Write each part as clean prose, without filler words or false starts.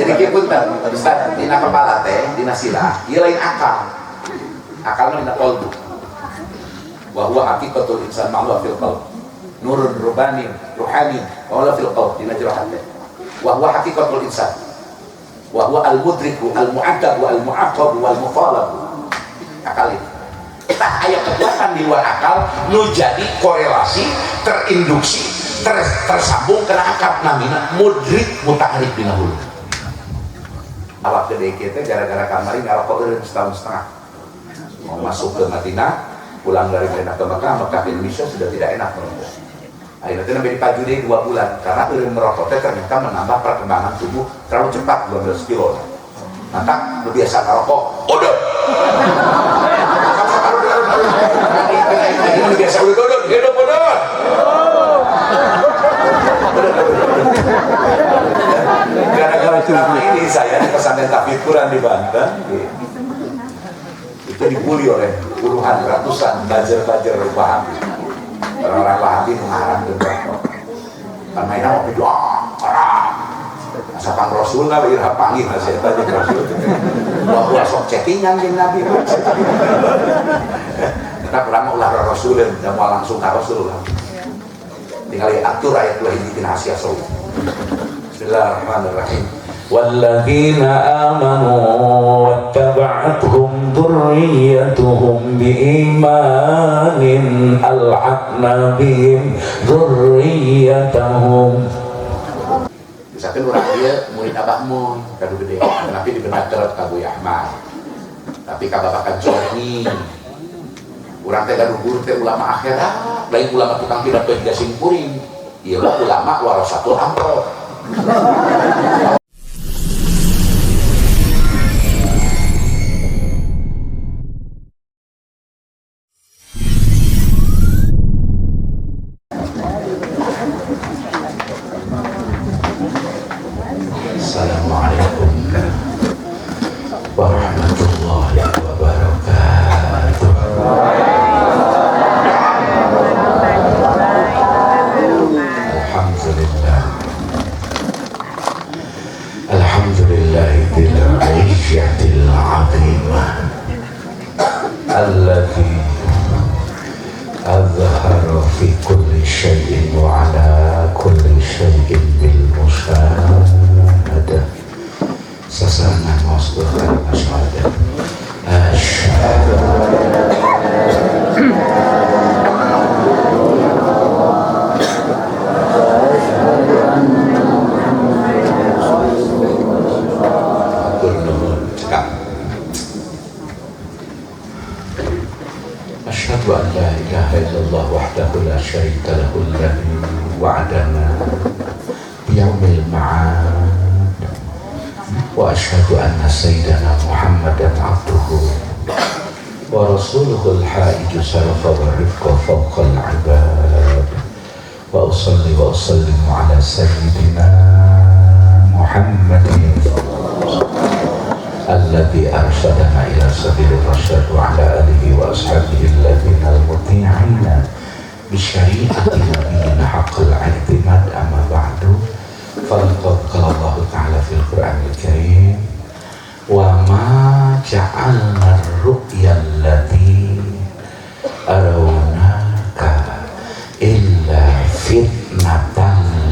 Jadi kieu punten, Ustaz, dina kepala teh, dina sirah, ieu lain akal. Akal mah dina qalbu. Wa huwa haqiqatul insan ma'luha fil qalb. Nurun rubanin, ruhanin, wa huwa fil qalb dina jero hate. Wa huwa haqiqatul insan. Wa huwa al-mudriku, al-mu'addabu, al-mu'aqabu, wal muthalabu. Akal itu. Tah aya kekuatan di luar akal nu jadi korelasi, terinduksi, tersambung kena akal namina mudrik mutaharrik dina hulu. Awak gede kita gara-gara kamari ngarokok eureun setahun setengah. Mau masuk ke Madinah, pulang dari Madinah ke Mekah, Mekah ke Indonesia sudah tidak enak merokok. Akhirnya itu sampai dipaju deh 2 bulan karena eureun merokok teh ternyata menambah perkembangan tubuh terlalu cepat 12 kilo. Mantap, lu biasa ngerokok, udah. Ini biasa udah, hidup udah. Gara-gara ceramah ini saya di pesantren Tahfidz Quran di Banten itu dibully oleh puluhan ratusan bajer-bajer Wahabi. Orang-orang Wahabi mengharam dan rokok. Kan mainan mau berdoa, haram. Asa pang Rasul lah, irha panggih lah saya tanya Rasul. Wah, ulah sok chattingan jeung Nabi. Tetap urang mah ulah Rasulun, da moal langsung ka Rasul lah. Tinggal atur ayat 2 hiji tina Asia Saud. Bismillahirrahmanirrahim. والذين آمنوا واتبعتهم ذريتهم بإيمان ألحقنا بهم ذريتهم. Misalkan orang dia murid Abah Mun kadu gede, tapi dibenar terus ka Buya Ahmad. Tapi ka babakan Joni. Urang teh gaduh guru teh ulama akhirat, lain ulama tukang pidato gasing kuring. Ieu mah ulama warasatul amro. Assalamualaikum warahmatullahi wabarakatuh. Alhamdulillah. Alhamdulillahil izzatil azimah alladzi azhara fi kulli syai'in wa ala kulli syai'in bil musyahadah. Sasarangan maksud masyarakat. Asyhadu أشهد أن لا إله إلا الله وحده لا شريك له الذي وعدنا بيوم المعاد وأشهد أن سيدنا محمدا عبده ورسوله الحائج شرف والرفق فوق العباد وأصلي وأسلم على سيدنا محمد الذي أرشدنا إلى سبيل الرشاد وعلى آله وأصحابه الذين المطيعين بشريعة نبينا حق الاعتماد. أما بعد، فلقد قال الله تعالى في القرآن الكريم: وما جعلنا الرؤيا التي أروناك إلا فتنة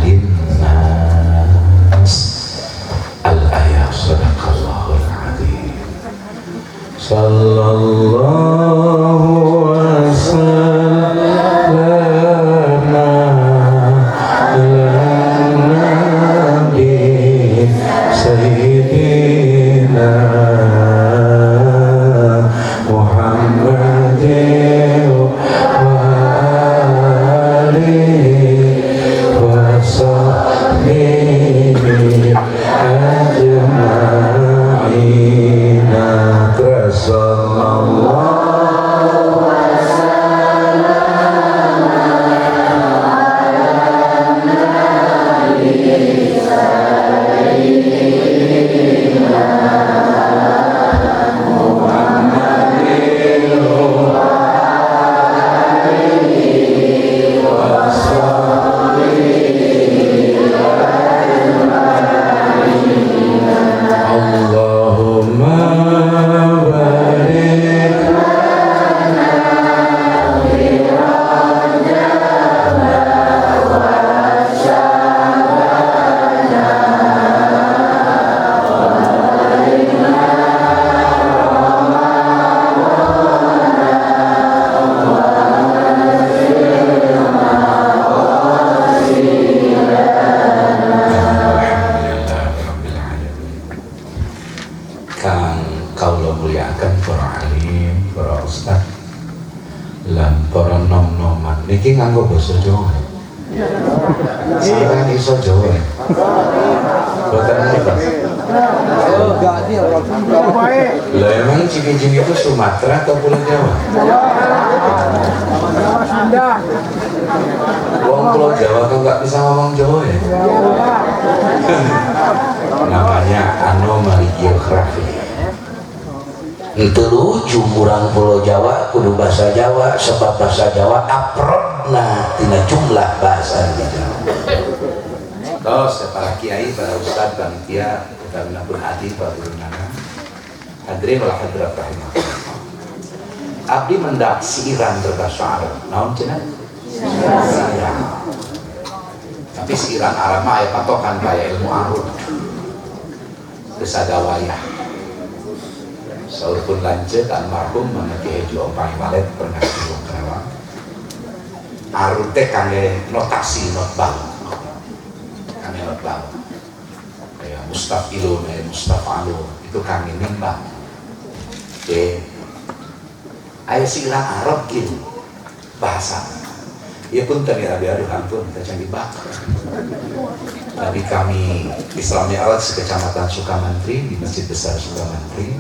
للناس. الآية. صدق الله العظيم. صلى الله وسلم على النبي سيدنا محمد وآله وصحبه أجمعين. صلى الله وسلم على النبي سيدنا Mulyakaken para alim, para ustad lan para nom-noman. Niki nganggo basa Jawa. Sampeyan iso Jawa ya? Boten ngertos. Lah, emang Cingin itu Sumatera atau Pulau Jawa? Sunda. Wong Pulau Jawa kok nggak bisa ngomong Jawa ya? Namanya anomali geografi. Itu lucu, urang Pulau Jawa kudu bahasa Jawa, sebab bahasa Jawa aprodna tina jumlah bahasa di Jawa. Terus ya, para kiai, para ustadz, panitia, kita pun hati, para guru nana. Hadirin wal hadirat rahimah. Abdi mendak siiran berbahasa Arab. Naon cenah? Siiran. Tapi siiran Arab mah aya patokan kaya ilmu arud. Geus wayah. Saur pun lanceuk almarhum Mama Kiai Haji Ompang Walet pernah di Wong Karawang. Arud teh kangge notasi, not baut. Kangge not baut. Kayak mustafilun, kayak mustafalun itu kangge nimbang. Oke. Aya siiran Arab gitu bahasa. Ya punten ya, abi, aduh ampun, kita canggih bakar. Tadi kami Isra Mi'raj Kecamatan Sukamantri di Masjid Besar Sukamantri.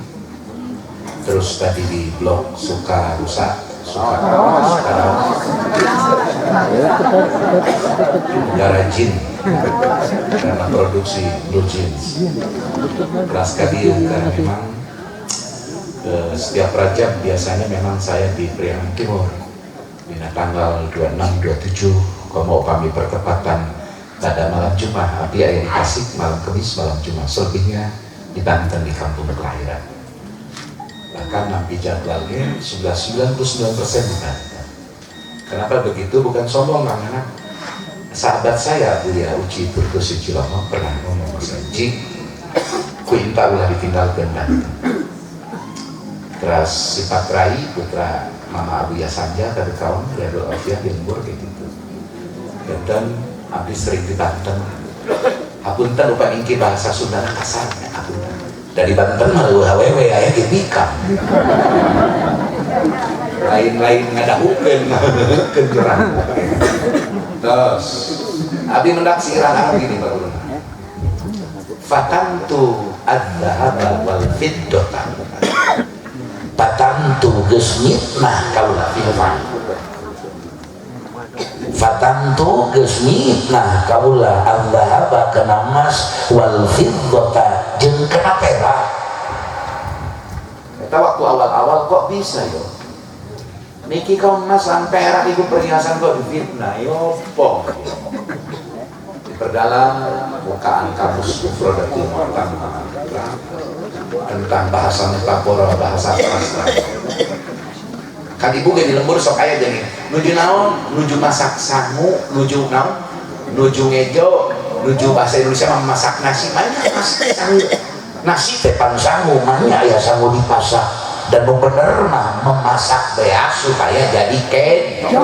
Terus tadi di Blok Suka Rusak, Suka Suka Garajin karena produksi blue jeans. Keras kali karena memang setiap Rajab biasanya memang saya di Priangan Timur. Dina tanggal 26, 27, komo kami bertepatan pada malam Jumat, abdi aya di Tasik malam Kamis, malam Jumat, selebihnya di Banten, di kampung kelahiran. Bahkan nampi jadwalnya sudah 99% di Banten. Kenapa begitu? Bukan sombong, karena sahabat saya Buya Uci Turkus Cilongok pernah ngomong ke saya, "Ji, ku inta ulah ditinggalkan Banten." Terus sifat Rai putra Mama Abu Yasanja tadi kawan Riyadul Alfiah di lembur kayak gitu. Dan abdi sering di Banten. Hapunten upami engke bahasa Sunda kasar, hapunten. Dari Banten mah leuwih awewe aya ge bikang. Lain-lain ngadahukeun ngadahukeun jurang. Terus abdi mendak siiran Arab gini, Pak Guru. Fatantu adzahaba wal fiddata. Fatantu geus mitnah kaula firman. Fatantu geus mitnah kaula adzahaba kana emas wal fiddata jeung kana perak. Kita waktu awal-awal kok bisa yo? Niki kau emas lan perak iku perhiasan kok difitnah yo po. Diperdalam bukaan kamus Mufradatul Mu'tamad tentang bahasa metafora, bahasa sastra. Kan ibu ge di lembur sok aya geuning. Nuju naon? Nuju masak sangu, nuju naon? Nuju ngejo, nuju bahasa Indonesia mah masak nasi, banyak masak sangu. Nasi teh pan sangu, mah aya sangu dimasak dan nu bener mah memasak beas supaya jadi kejo.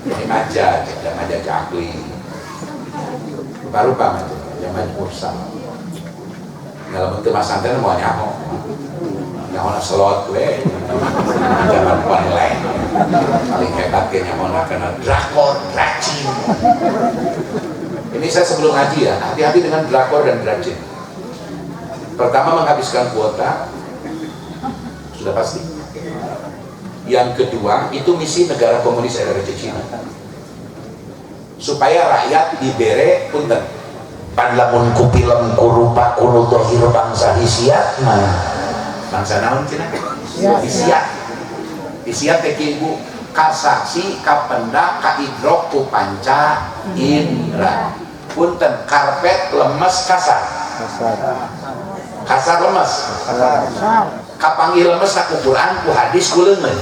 Ini majaz, ada majaz akli. Rupa-rupa majaz, ada majaz mursal. Dalam bentuk mas santen mau nyaho. Nyaho na slot we. Zaman online. Paling hebat kayaknya mau kena drakor, dracin. Ini saya sebelum ngaji ya, hati-hati dengan drakor dan dracin. Pertama, menghabiskan kuota, sudah pasti. Yang kedua, itu misi negara komunis RRC Cina. Supaya rakyat dibere punten. Pan lamun ku film ku rupa ku nu zahir bangsa hisiat mah. Bangsa naon cenah? Hisiat. Hisiat teh ibu kasaksi, kapendak, kaidrok, ku panca indra. Punten, karpet lemes kasar. Kasar lemes. Kapanggih lemes ku Quran, ku hadis, ku leungeun.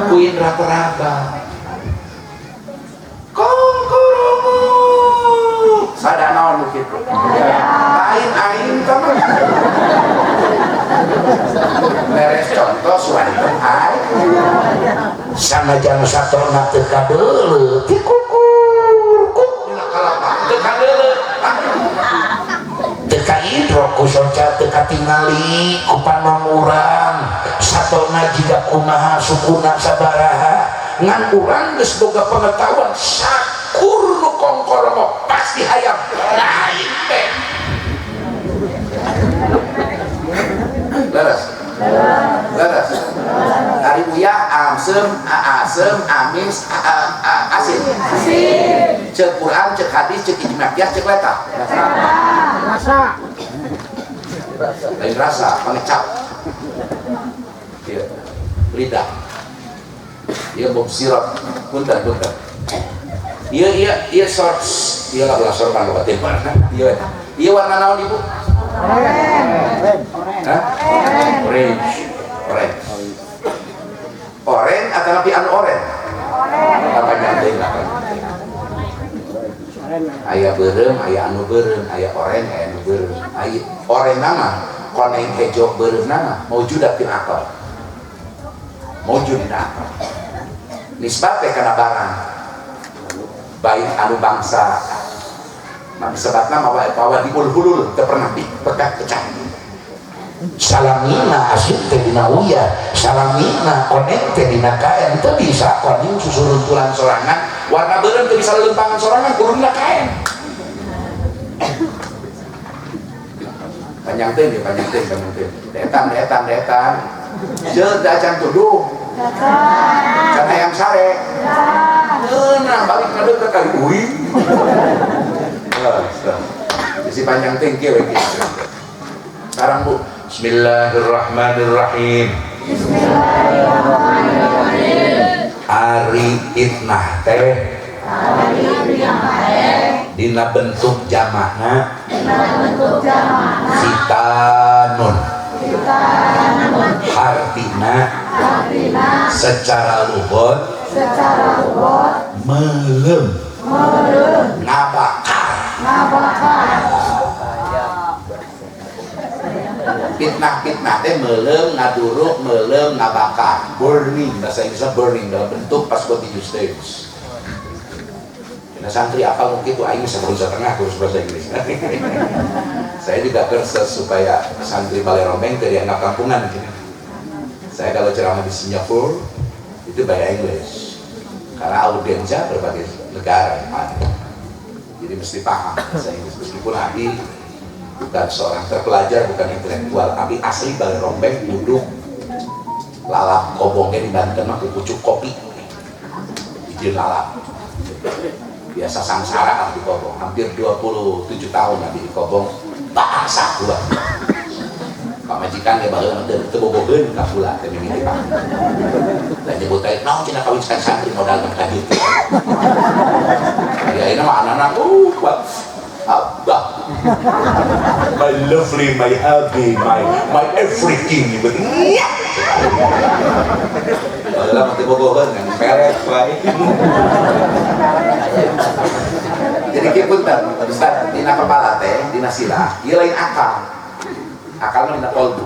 Ku indra peraba. Kongkorungu. Sada naon nu kitu? Lain aing teh mah. Beres contoh suwanten aing. Sanajan satona teu kadeuleu tikukur kuk dina kalapa teu kadeuleu teu kaidro. Diparangi ku panon urang satona jiga kumaha sukuna sabaraha ngan urang geus boga pengetahuan sakur nu kongkorongok pasti hayam lain teh. Leres. Leres. Ari uyah asem, asem, amis, asin. Asin. Cek Quran, cek hadis, cek ijma qiyas, cek leta. Rasa. Lain rasa, pangecap. Ieu lidah. Ieu mubsirat. Punten, punten. Ieu ieu ieu sor. Ieu lah belah sorban loba teh warna. Ieu eta. Ieu warna naon Ibu? Orange. Hah? Orange. Orange. Orange atau napi anu orange? Orange. Apa nyanting apa? Aya beureum, aya anu beureum, aya orange, aya anu beureum. Aya orange nama, koneng hejo beureum nama, maujudat fil akal. Maujud dina akal. Nisbat teh kana barang. Baik anu bangsa. Nah, sebatna mawa diul hulul teu pernah dipecah-pecah. Salamina asin teh dina uyah, salamina koneng teh dina kaen, teu bisa koneng susuruntulan sorangan, warna beureum teu bisa lelempangan sorangan, kuduna kaen. Panjang teh dia, panjang teh, panjang teh. Detan, detan, detan. Jeung da acan tuduh. Can hayang sare. Nah, balik ka deukeut kali uing. Isi panjang teh kieu we kieu. Sekarang Bu, Bismillahirrahmanirrahim. Bismillahirrahmanirrahim. Ari fitnah teh dina bentuk jamakna fitanun. Hartina secara lugot melem ngabakar. Fitnah-fitnah teh melem ngaduruk, melem ngabakar, burning, bahasa Inggrisnya burning dalam bentuk past continuous tense. Nah, santri apa mungkin tuh aing sebelum setengah kursus bahasa Inggris. Saya juga kursus supaya santri Balai Rombeng teu dianggap kampungan gitu. Saya kalau ceramah di Singapura itu by English karena audiensnya berbagai negara yang ada. Jadi mesti paham bahasa Inggris meskipun abi bukan seorang terpelajar, bukan intelektual, tapi asli Balai Rombeng duduk lalap kobongnya di Banten mah kupucuk kopi izin lalap biasa sangsara di kobong hampir 27 tahun abi di kobong bahasa gua pamajikan ge baheula teu bobogeun ka kula teh mimiti pak da nyebut teh naon cenah kawin santri modal ka kitu ya ayeuna mah anak-anak kuat Abah, my lovely, my happy, my everything. Baheula mah teu bobogeun kan pelet wae. Jadi kieu punten, Ustaz, dina kepala teh, dina sirah, ieu lain akal. Akal mah dina qalbu.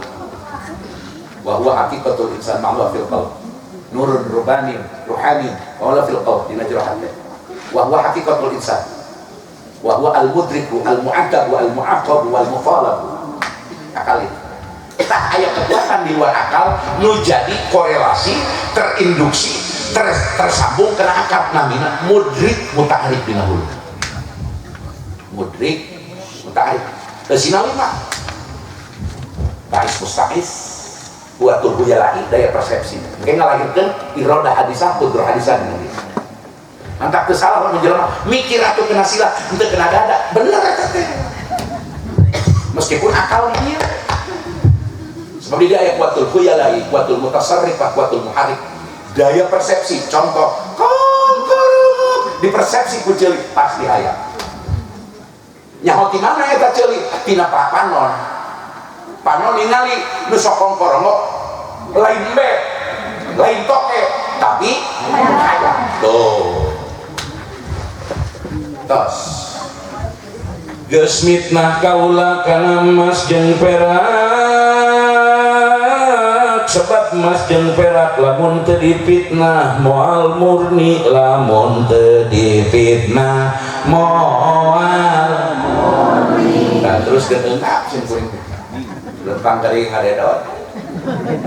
Wa huwa haqiqatul insan ma'huwa fil qalb. Nurun rubanin, ruhanin, wa huwa fil qalb dina jero hate. Wa huwa haqiqatul insan. Wa huwa al-mudriku, al-mu'adab, al-mu'aqab, wal-muthalab. Akal itu. Tah aya kekuatan di luar akal nu jadi korelasi, terinduksi, tersambung kana akal namina mudrik mutaharrik dina hulu. Mudrik mutaharrik. Teu sinawi mah. Bais mustaqis buatul huyala'i daya persepsi. Engke ngalahirkeun iradah hadisah, qudrah hadisah dina dieu. Mantap teu salah lamun jelema mikir atuh kena sila, henteu kena dada. Bener eta teh. Meskipun akal di dieu. Sebab dia aya kuatul khuyala'i, kuatul mutasarrifah, kuatul muharrik. Daya persepsi, contoh kongkorong dipersepsi ku ceuli pasti aya. Nyaho ti mana eta ceuli? Tina panon. Panon ningali nu sok kongkorongok lain be, lain toke, tapi aya. Tuh. Tos. Geus mitnah kaula kana emas jeung perak, sebab emas jeung perak lamun teu dipitnah moal murni, lamun teu dipitnah moal murni. Nah, terus geuneuh sim kuring teh. Lempang kari ngadedot.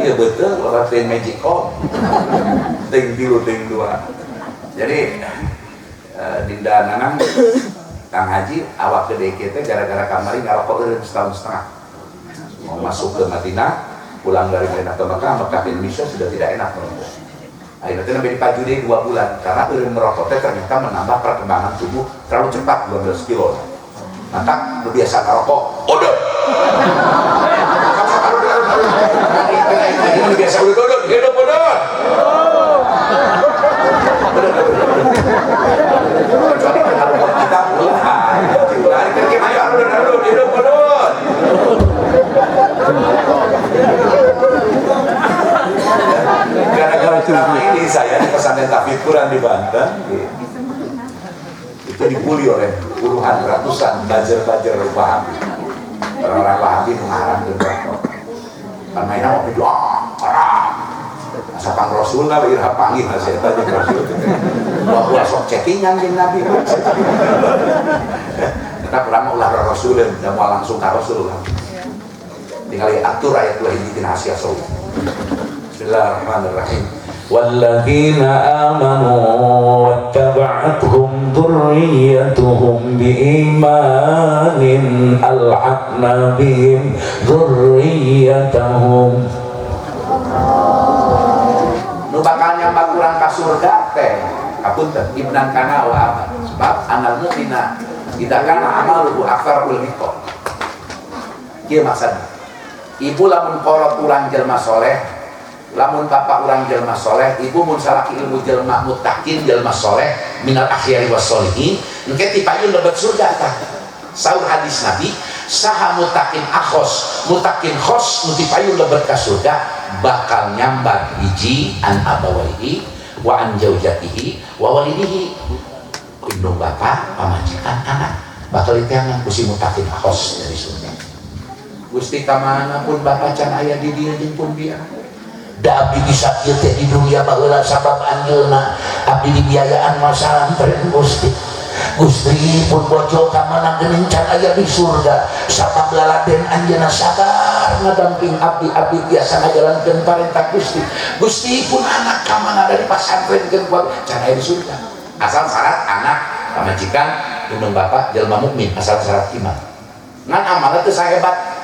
Iya betul, orang teh magicom. Ting tilu ting dua. Jadi Dinda Nanang Kang Haji awak gede kita gara-gara kamari ngarokok eureun setahun setengah. Mau masuk ke Madinah, pulang dari Madinah ke Mekah, Mekah ke Indonesia sudah tidak enak merokok. Akhirnya sampai dipaju deh 2 bulan karena eureun merokok teh ternyata menambah perkembangan tubuh terlalu cepat 12 kilo. Maka kebiasaan ngerokok, udah. Ini biasa udah hidup udah. Kecuali kalau kita ulah, ulah hidup udah. Gara-gara ceramah ini saya di pesantren Tahfidz Quran di Banten itu dibully oleh puluhan ratusan bajer-bajer Wahabi, orang-orang Wahabi mengharamkan rokok. Karena ini mau berdoa haram. Masa pang Rasul lah, irhab panggil saya tanya Rasul. Wah, sok chattingan jeung Nabi. Tetap urang ulah Rasul dan mau langsung ka Rasul. Tinggal atur ayat 2 hiji tina Asia Saud. Bismillahirrahmanirrahim. Walladzina amanu wattaba'athum dzurriyyatuhum biimanin alhaqna bihim dzurriyyatahum. Nu bakal nyambat urang ka surga teh apunten ibnan kana wa aban. Sebab anal mukmina idza kana amaluhu aktsarul liqa. Kieu maksudna. Ibu lamun kolot urang jelema soleh, lamun bapak urang jelema soleh, ibu mun salaki ilmu jelema muttaqin jelema soleh minal akhyari wassolihin, engke tipayun lebet surga tah. Saur hadis Nabi, saha muttaqin akhos, muttaqin khos nu tipayun lebet ka surga bakal nyambat hiji an abawaihi wa an jaujatihi wa walidihi. Indung bapak, pamajikan, anak bakal diteangan ku si muttaqin akhos dari surga. Gusti kamana pun bapak can aya di dieu jeung pun dia. Da abdi bisa kieu teh di dunia baheula sabab anjeunna abdi dibiayaan masantren Gusti. Gusti pun bojo kamana geuning can aya di surga sabab laladen anjeunna sabar ngadamping abdi, abdi biasa ngajalankeun parentah Gusti. Gusti pun anak kamana dari pasantren keun can aya di surga. Asal syarat anak pamajikan indung bapak jelema mukmin asal syarat iman. Ngan amalna teu sahebat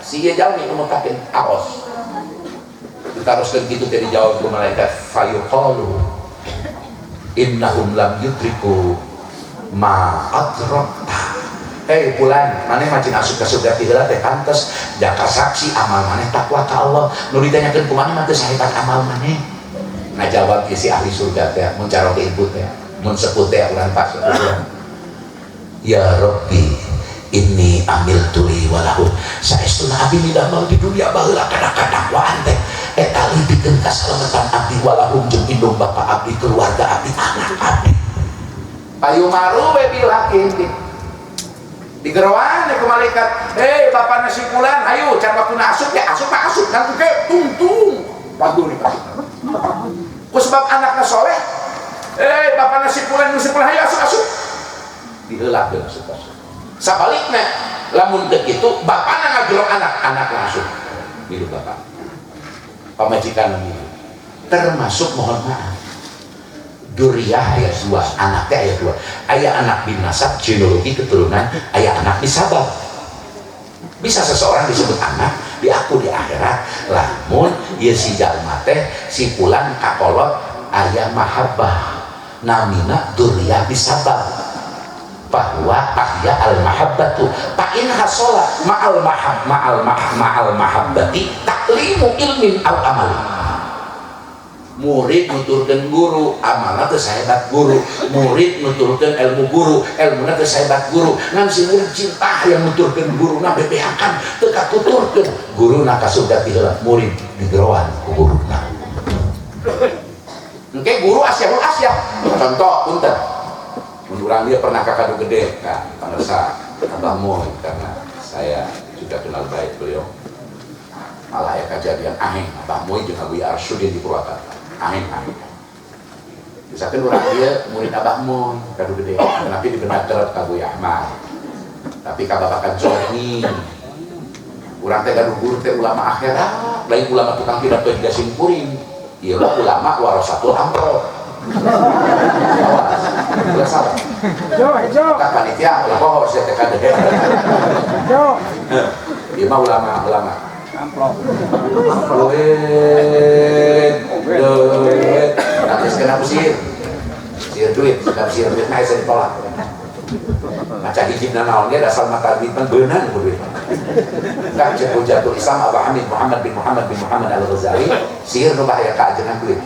si ieu jalmi nu muttaqin aos. Ditaroskeun kitu teh dijawab ku malaikat fayuqalu innahum lam yudriku ma adrakta. Hei fulan, maneh macin asup ka surga ti heula teh pantes jaka saksi amal maneh takwa ka Allah. Nu ditanyakeun ku maneh mah teu sahebat amal maneh. Ngajawab si ahli surga teh mun caroke ibu teh, mun sepuh teh urang pas urang. Ya Rabbi, inni amil tuli walahu. Saestuna abdi midamel di dunia baheula kana kadakwaan teh eta lipikeun kasalametan abdi walahum jeung indung bapa abdi, keluarga abdi, anak abdi. Payumaru we bil hakim digeroan ku malaikat, "Hei bapana si fulan, hayu can waktuna asup ya, asup mah asup kan ke tungtung." Pandu ni ku sebab anakna soleh, "Hei bapana si fulan, si fulan, hayu asup asup." Diheulakeun asup asup. Sabalikna lamun teu kitu bapana ngagero anak, anak langsung milu bapak. Pamajikan milu. Termasuk mohon maaf duriyah aya dua, anak teh aya dua. Aya anak bin nasab genealogi keturunan, aya anak bisabab. Bisa seseorang disebut anak diaku di akhirat lamun ieu si jalma teh si fulan kakolot aya mahabbah namina duriyah bisabab. Bahwa ahya al mahabbatu fa in hasola ma'al mahab ma'al mahab ma'al mahabbati taklimu ilmin au amali. Murid nuturkeun guru, amalna teu sahebat guru. Murid nuturkeun ilmu guru, ilmuna teu sahebat guru. Ngan si murid cinta yang nuturkeun guruna bebeakan teu katuturkeun. Guruna ka surga ti heula, murid digeroan ku guruna. Engke guru asyahul asyah. Contoh punten. Mun urang dia pernah ka Kadu Gede ka pangersa Abah Moy karena saya juga kenal baik beliau. Malah ya kejadian aheng Abah Moy jeung Abu Arsyudin di Purwakarta. Aheng aheng. Misalkan urang dia murid Abah Moy Kadu Gede, tapi dibenar kerep ka Buya Ahmad. Tapi ka babakan Joni. Urang teh gaduh guru teh ulama akhirat, lain ulama tukang pidato juga simpuring. Ieu mah ulama warasatul amro. Awas, ulah salah. Jo, jo. Tak panitia, ulah poho sia teh kade. Jo. Ieu mah ulama-ulama. Amplop. Duit, duit. Nanti kena kusir. Sihir duit, sebab sihir duit mah hese ditolak. Maca hijibna naon ge dasar mata duit mah beunang ku duit. Tah cek Hujatul Islam Abu Hamid Muhammad bin Muhammad bin Muhammad Al-Ghazali, sihir nu bahaya ka ajengan duit.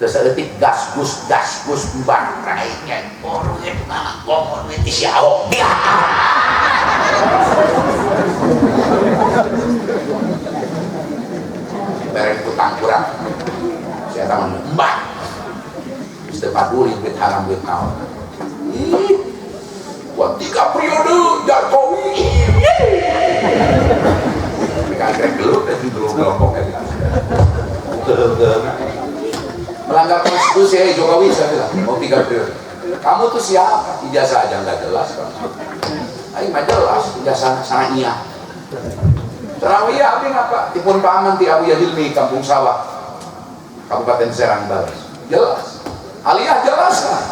Terus saeutik gas gus gas gus bangkai nyekor duit mah ngomong duit si Ahok. Bereng utang kurang. Saya tahu mbah. Geus teu paduli duit haram duit naon. Ih. Buat 3 periode Jokowi. Mereka akhirnya gelut dan dulu kelompoknya. Melanggar konstitusi, hey, Jokowi saya bilang mau 3 periode. Kamu tuh siapa? Ijazah aja nggak jelas kamu. Aing mah jelas ijazah sananya. Sanawiyah abdi ngapa? Tipun paman ti Abu Yahilmi Kampung Sawah, Kabupaten Serang Balas. Jelas. Aliyah jelas kan.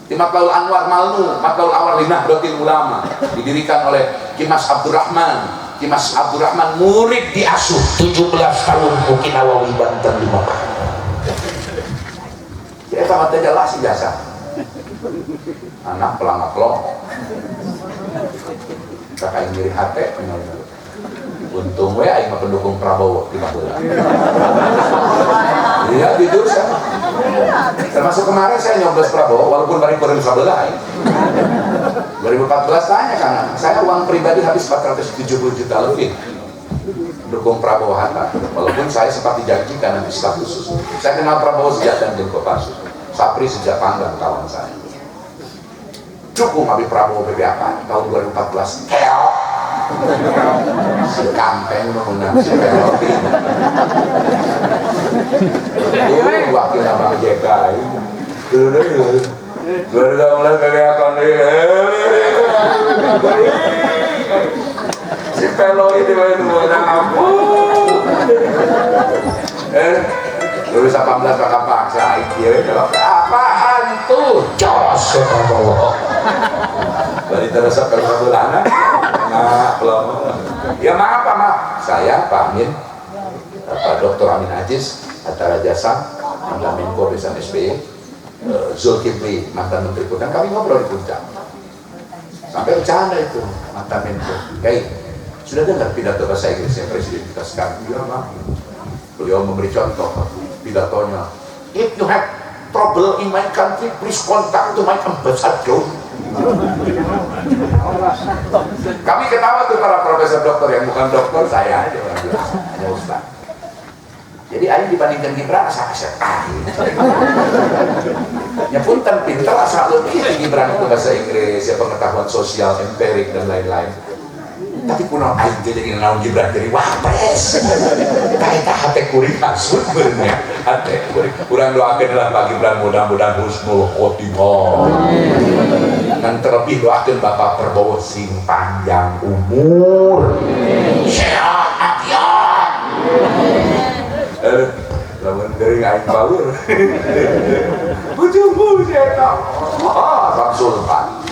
Di Matlaul Anwar Malnu, Matlaul Anwar li Nahdlatul Ulama, didirikan oleh Ki Mas Abdurrahman. Ki Mas Abdurrahman murid diasuh 17 tahun ku Ki Nawawi Banten di Mekah. Ya sama teh jelas ijazah. Anak pelangak kelompok. Kakak yang nyeri hati, untung we aing mah pendukung Prabowo di Magelang. Iya jujur saya. Termasuk kemarin saya nyoblos Prabowo walaupun bari kuring sabelah aing. 2014 tanya kan, saya uang pribadi habis 470 juta lebih dukung Prabowo Hatta. Walaupun saya sempat dijanjikan nanti staf khusus. Saya kenal Prabowo sejak dan Kopassus. Sapri sejak Panggang kawan saya. Cukup habis Prabowo BBAK tahun 2014. Keok. Si kampeng mengundang si Keok. Dulu wakil Abang JK. Dulu 2018 BBAK si Pelo itu menang ampun. 2018 bakal paksa apaan tuh jos Prabowo. Bari terus sampai bulan. Nah, belum. Ya maaf Pak, maaf. Saya Pak Amin, Pak Dr. Amin Aziz, Hatta Rajasa, mantan Menko Besan SBY, Zulkifli, mantan Menteri Keuangan, kami ngobrol di puncak. Sampai bercanda itu mantan Menko. Kiai, sudah dengar pidato bahasa Inggrisnya Presiden kita sekarang? Iya, Pak. Beliau memberi contoh pidatonya. If you have trouble in my country, please contact to my ambassador. Kami ketawa tuh para profesor dokter yang bukan dokter, saya aja orang biasa, hanya ustaz. Jadi aing dibandingkan Gibran asa asep aing. Ya punten pinter asa leuwih Gibran itu bahasa Inggris, ya pengetahuan sosial, empirik dan lain-lain. Tapi kunaon aing teh jadi naon Gibran jadi wapres. Tah eta hate kuring maksud beurnya. Hate kuring. Urang doakeun lah Pak Gibran mudah-mudahan husnul khotimah. Dan terlebih doakeun Bapak Prabowo sing panjang umur. Sehat afiat. Lamun geuring aing baur. Bujung-bujung eta. Ah, Samsul Pak.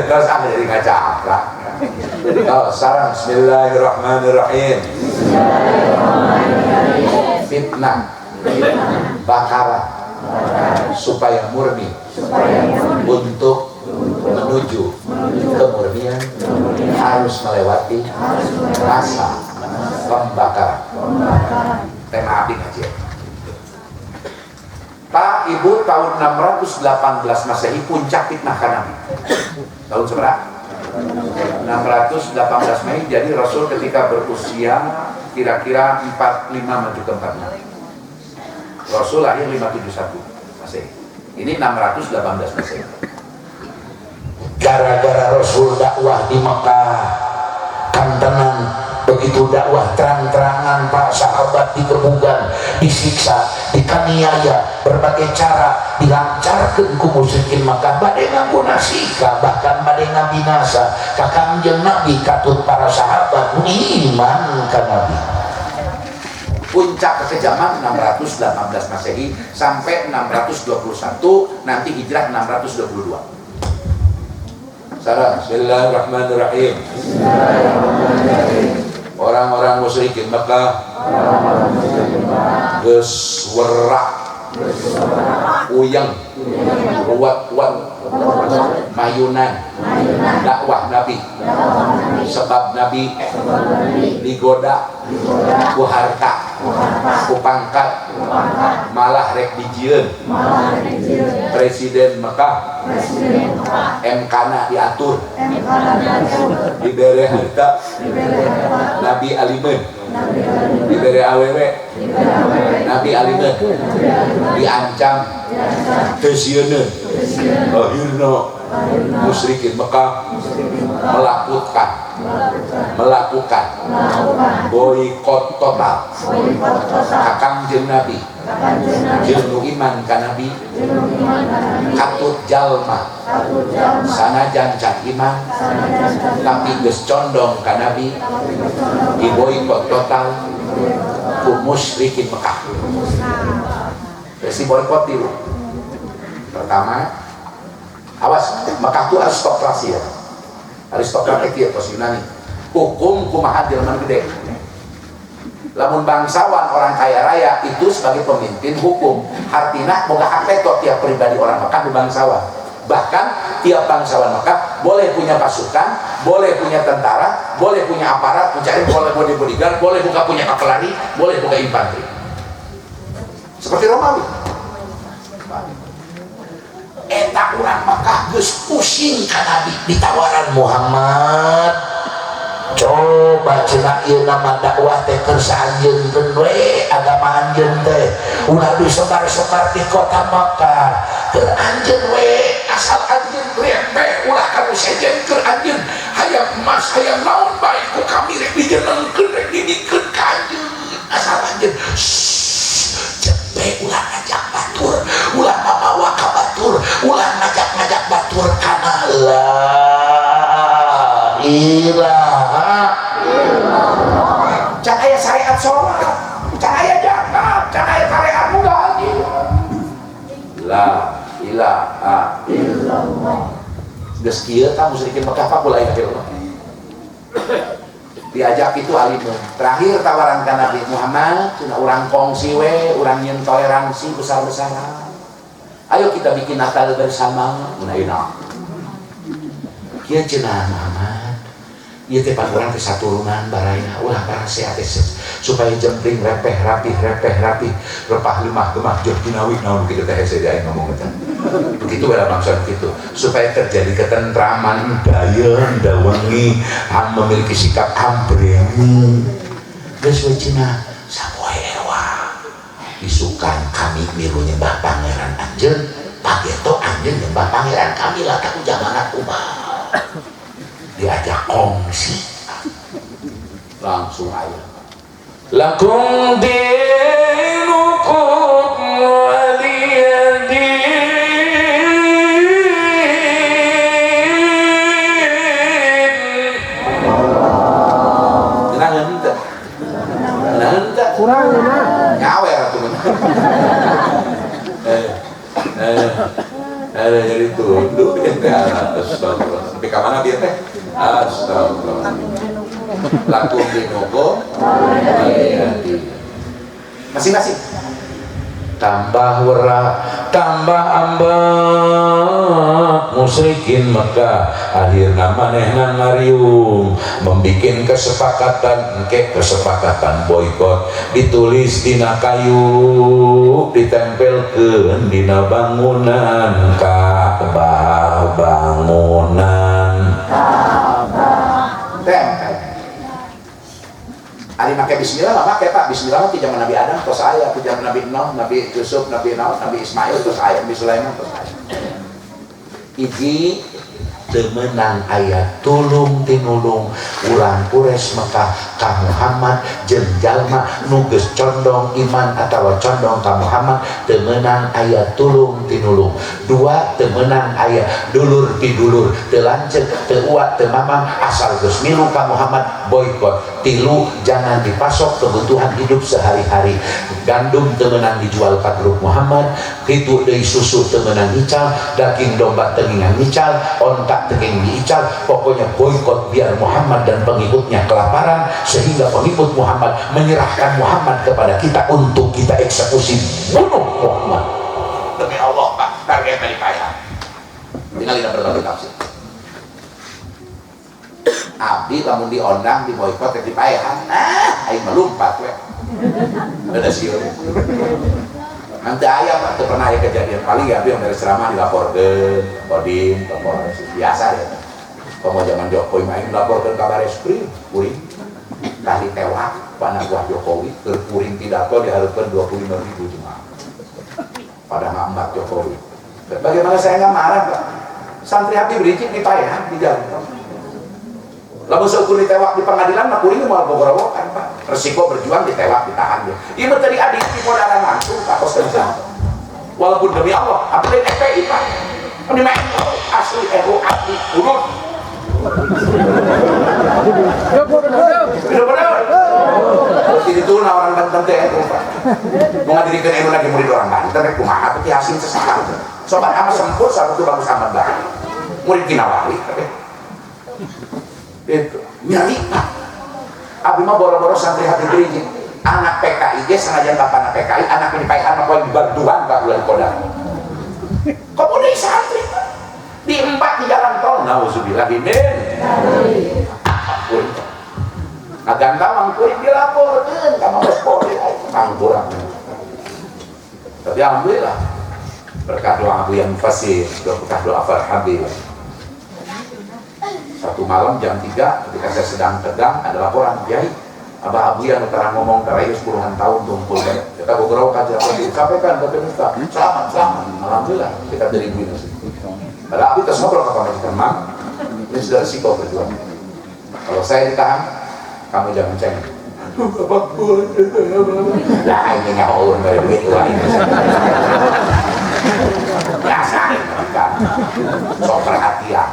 Terus ah jadi ngacaprak. Oh, sekarang bismillahirrahmanirrahim. Fitnah bakara supaya murni untuk menuju kemurnian harus melewati masa pembakaran. Tema abdi ngaji. Pak, Ibu, tahun 618 Masehi puncak fitnah Nabi. Tahun seberapa? 618 Mei, jadi Rasul ketika berusia kira-kira 45 maju ke 46. Rasul lahir 571 Masehi. Ini 618 Masehi. Gara-gara Rasul dakwah di Mekah, kantenan begitu dakwah terang-terangan para sahabat dikebugan, disiksa, dikebugan. Dikaniaya berbagai cara dilancarkeun ku musyrikin Makkah bade ngagunasika bahkan bade ngabinasa ka Kangjeng Nabi katut para sahabat iman ka Nabi. Puncak kekejaman 618 Masehi sampai 621, nanti hijrah 622. Sarah, bismillahirrahmanirrahim. Orang-orang musyrikin Makkah geus werak uyeng ruwat-ruwat mayunan dakwah Nabi sebab Nabi digoda ku harta ku pangkat malah rek dijieun presiden Mekah MK-na diatur dibere harta Nabi alimeun dibere awewe Nabi alimeun diancam teu sieun akhirna musyrikin Mekah melakukan boikot total ka Kangjeng Nabi jeung nu iman ka Nabi katut jalma sanajan can iman tapi geus condong ka Nabi diboikot total ku musyrikin Mekah. Versi boikot dulu. Pertama, awas Mekah itu aristokrasi ya. Aristokrat itu ya tos Yunani. Hukum kumaha jelema gede. Lamun bangsawan orang kaya raya itu sebagai pemimpin hukum. Artinya boga hak veto tiap pribadi orang Mekah di bangsawan. Bahkan tiap bangsawan Mekah boleh punya pasukan, boleh punya tentara, boleh punya aparat, mencari boleh bodyguard, boleh buka punya kavaleri, boleh buka infanteri. Seperti Romawi. Eta urang Mekah geus pusing ka Nabi ditawaran Muhammad. Coba cenah ieu nama dakwah teh keur saanjeun we agama anjeun teh ulah disebar-sebar di kota Makkah keur anjeun we asal anjeun remeh ulah kanu sejen keur anjeun hayang emas hayang naon bae ku kami rek dijenengkeun rek didikeun ka anjeun asal anjeun cepe ulah ngajak batur ulah mamawa ka batur ulah ngajak-ngajak batur kana la ilaha illallah. Can aya syariat sholat, can aya zakat, can aya syariat mugaji. La ilaha illallah. Geus kieu tah musyrikin Mekah pak la ilaha illallah. Diajak itu alimun. Terakhir tawaran ka Nabi Muhammad, cenah urang kongsi we, urang nyeun toleransi besar-besaran. Ayo kita bikin Natal bersama, mun ayeuna. Kieu cenah Muhammad. Ieu teh pan urang teh saturunan baraya ulah parasea teh supaya jempling repeh rapih repah lemah gemah joh jinawi naon kitu teh hese aing ngomong eta. Begitu bala bangsa begitu supaya terjadi ketentraman dayeun dawengi ham memiliki sikap ambremi. Geus we cenah sapoe ewa isukan kami milu nyembah pangeran anjeun pageto anjeun nyembah pangeran kami lah tak jamana kumaha. Diajak kongsi langsung aja lakum dinukum waliyadin. Kenapa henteu? Kenapa henteu? Kurang mah nyawer atuh mah. Jadi tunduk ya astagfirullah. Sampai ka mana bieu teh? Astagfirullah. Lakum dinukum waliyadin. Masing-masing tambah werak tambah ambek musyrikin Mekah akhirna manehna ngariung membikin kesepakatan engke kesepakatan boikot ditulis dina kayu ditempelkeun dina bangunan Ka'bah bangunan Ka'bah tempel. Ari make bismillah mah make Pak, bismillah mah ti zaman Nabi Adam tos aya, ti zaman Nabi Nuh, Nabi Yusuf, Nabi Naud, Nabi Ismail tos aya, Nabi Sulaiman tos aya. Hiji Teu meunang aya tulung tinulung urang Quraisy Mekah ka Muhammad jeung jalma nu geus condong iman atawa condong ka Muhammad teu meunang aya tulung tinulung. Dua, teu meunang aya dulur pidulur, teu lanceuk, teu uak, teu mamang asal geus milu ka Muhammad boikot. Tilu, jangan dipasok kebutuhan hidup sehari-hari. Gandum teu meunang dijual ka grup Muhammad, kitu deui susu teu meunang ical, daging domba teu meunang ical, onta teu meunang diical, pokoknya boikot biar Muhammad dan pengikutnya kelaparan sehingga pengikut Muhammad menyerahkan Muhammad kepada kita untuk kita eksekusi, bunuh Muhammad. Demi Allah Pak, target tadi payah. Tinggal dina berbagai tafsir. Abdi lamun diondang di boikot teh dipayahan, aing melumpat we. Beda sieun. Nanti aya Pak, teu pernah aya kejadian paling ya abdi yang dari ceramah dilaporkeun, Kodim, ke Polres biasa ya. Komo zaman Jokowi main dilaporkeun ka Bareskrim, kuring tah ditewak ku anak buah Jokowi, keur kuring pidato dihareupeun 25.000 jemaah. Pada ngambat Jokowi. Bagaimana saya nggak marah Pak? Santri Habib Rizieq dipayahan di jalan. Lamun seukur ditewak di pengadilan mah kuring moal bogorowokan Pak. Resiko berjuang ditewak ditahan dia. Ieu tadi adik di modalan langsung Pak kos. Walaupun demi Allah, abdi lain FPI Pak. Abdi mah NU asli NU asli urut. Bener-bener. Jadi itu orang Banten teh NU Pak. Mau ngadirikeun NU lagi murid orang Banten rek kumaha teh Hasim sesat. Sobat ama sempur satu tuh bagus amat banget. Murid Kinawawi tapi itu nyari Pak. Abdi mah boro-boro santri Habib Rizieq. Anak PKI ge sanajan bapana PKI, anak ini paehan mah poe dibantuan Pak bulan kodar. Komo deui santri Pak. Diembat di jalan tol. Nauzubillah min. Kuring. Aganta mang kuring dilaporkeun ka Mabes Polri mangkurang. Tapi alhamdulillah berkah doa Abu yang fasih, berkah doa Farhabib. Satu malam jam 3 ketika saya sedang tegang ada laporan, Kiai, Abah Abu yang utara ngomong terakhir puluhan tahun tumpul kita beberapa kajian disampaikan ke pemirsa, selamat, selamat, alhamdulillah kita dari ibu ini. Padahal Abi terus ngobrol ke pamajikan, Mang, ini sudah resiko berjuang. Kalau saya ditahan, kamu jangan cengeng. Lah ini nyawa dari duit lah ini. Biasa kan sok perhatian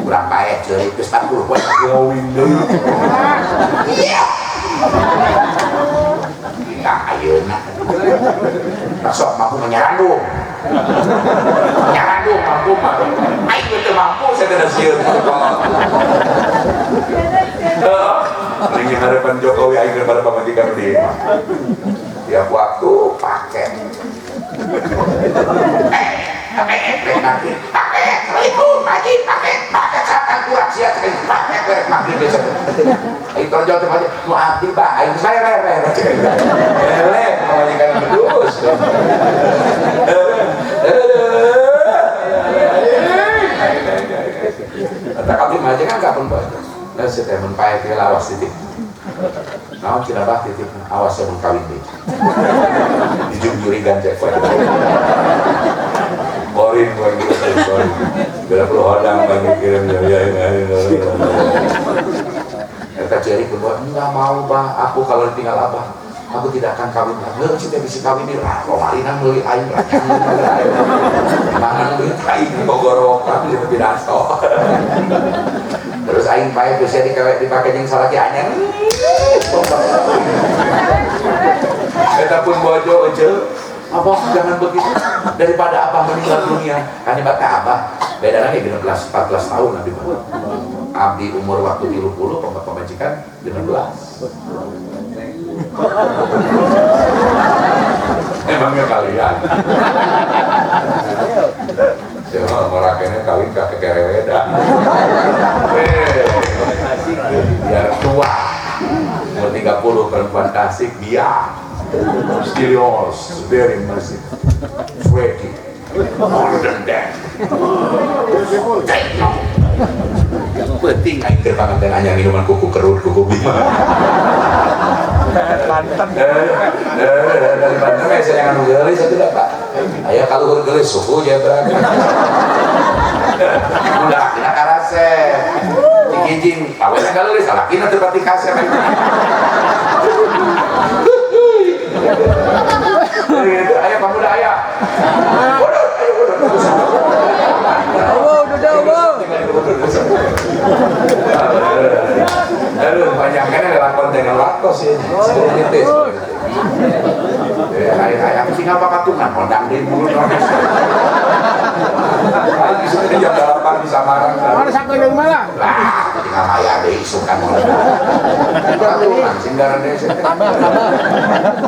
kurang paeh ceurik geus 40 poe glowing deui. Iya. Kita ayeuna. Sok mampu menyarandung. Menyarandung mampu mah. Aing teu mampu saya teh sieun. Heeh. Ringin harapan Jokowi aing daripada pamajikan di. Tiap waktu pakai. Pakai, assalamualaikum, pagi, pakai, pakai, satan kurang siap, pakai, pakai, maghrib besok. Ayo terjauh teh aja, mau abdi pak, ayo saya rere, rere, pamajikan terus. Kata abdi mah kan kapan pak? Nah, saya temen pae teh lawas titik. Naon cenah bah titik, awas saya mun kawin deui. Dijungjuri ganjek poe. Borin borin borin. Bila perlu hodang bagi kirim ya ya ya. Eta ceurik pun enggak mau bah, aku kalau ditinggal abah, aku tidak akan kawin lagi. Heuh, cita bisa kawin di romalina meuli aing ranyang. Mana duit aing bogorowokan di pidato. Terus aing pae geus dipake jeung salaki anyar. Eta pun bojo euceu. Abah jangan begitu, daripada abah meninggal dunia. Kan nyebabna abah bedana ge 16 14 tahun abdi mah. Abdi umur waktu 30 pamajikan 16. Emangnya kalian? Saya merakenya kawin ka kekereweda. Biar tua. Umur 30 perempuan tasik biar. Mysterious, very massive, sweaty, modern dance. Penting aing keur panganten anyar minuman kuku kerut kuku bima. Banten. Dari Banten saya jangan geulis atuh da Pak. Aya kaluhur geulis suku jebrak. Udah, Karasep. Cikijing, awalnya galeulis salakina teu pati kasep. Gitu, ayo pemuda ayo. Bodoh, ayo bodoh. Aduh, banyak kan ada konten waktu sih. 10 menit. Ayo, aku tinggal papatungan, kondang di mulut. Ayo bisa jam 8 di Samarang. Mana satu yang mana? Lah, tinggal aya deui isukan. Papatungan singgaran deui. Tambah, tambah.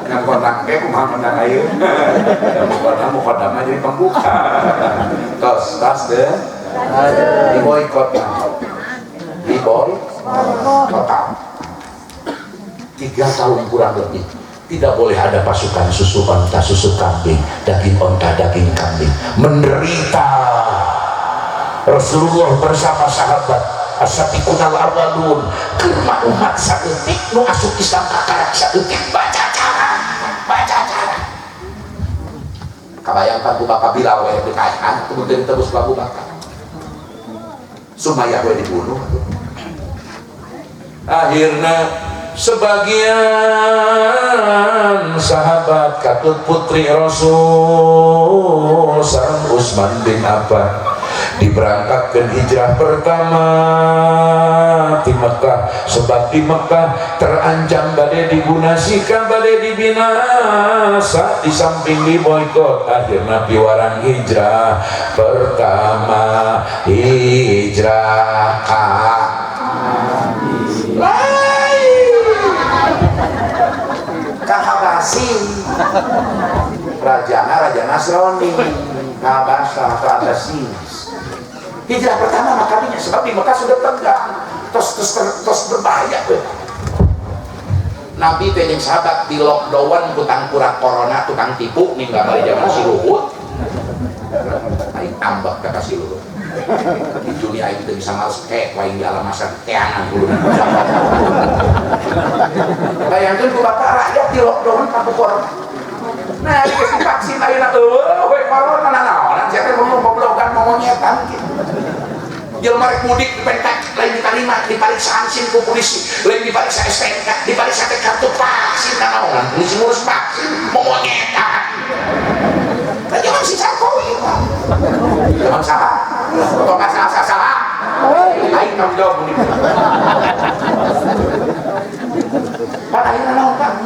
Yang kondang ke kumaha kondang ayeuna. Kondang mukodam jadi pembuka. Tos, tos deh. Di boikot. Di boikot total. 3 tahun kurang lebih. Tidak boleh ada pasukan susu onta, susu kambing, daging onta, daging kambing. Menderita Rasulullah bersama sahabat as-sabiqunal awwalun. Keur umat saeutik nu asup Islam kakarak saeutik baca cara, baca cara. Kabayangkan ku Bapak Bilal we dikaehan kemudian ditebus ku Abu Bakar. Sumayyah we dibunuh. Akhirnya sebagian sahabat katut putri Rasul sareng Utsman bin Affan diberangkatkan hijrah pertama di Mekah, sebab di Mekah terancam badai dibunasikan, badai dibinasa, di samping diboikot. Akhirnya piwarang hijrah pertama, hijrah ka Kahabasi rajana raja Nasrani Kahabasa Kahabasi hijrah pertama makanya sebab di Mekah sudah tegang tos berbahaya we. Nabi teh jeung sahabat di lockdown ku tangkurak corona tukang tipu ninggal bari zaman si Luhut aing ambek ka si Luhut di dunia aing teu bisa males kek waing di alam masa teangan kudu. Bayangkeun ku bapak rakyat di lockdown ka corona. Nah, geus divaksin ayeuna eueuh we corona nanaonan sia teh ngomong goblogan momonyetan kitu. Jelema rek mudik dipentak lain diterima dipariksa SIM ku polisi, lain dipariksa STNK, dipariksa teh kartu vaksin nanaonan, polisi ngurus vaksin momonyetan. Lah zaman si Sarkowi Pak. Zaman saha? Tong salah salah. Aing tanggung jawab mudik. Pak ayeuna naon Pak?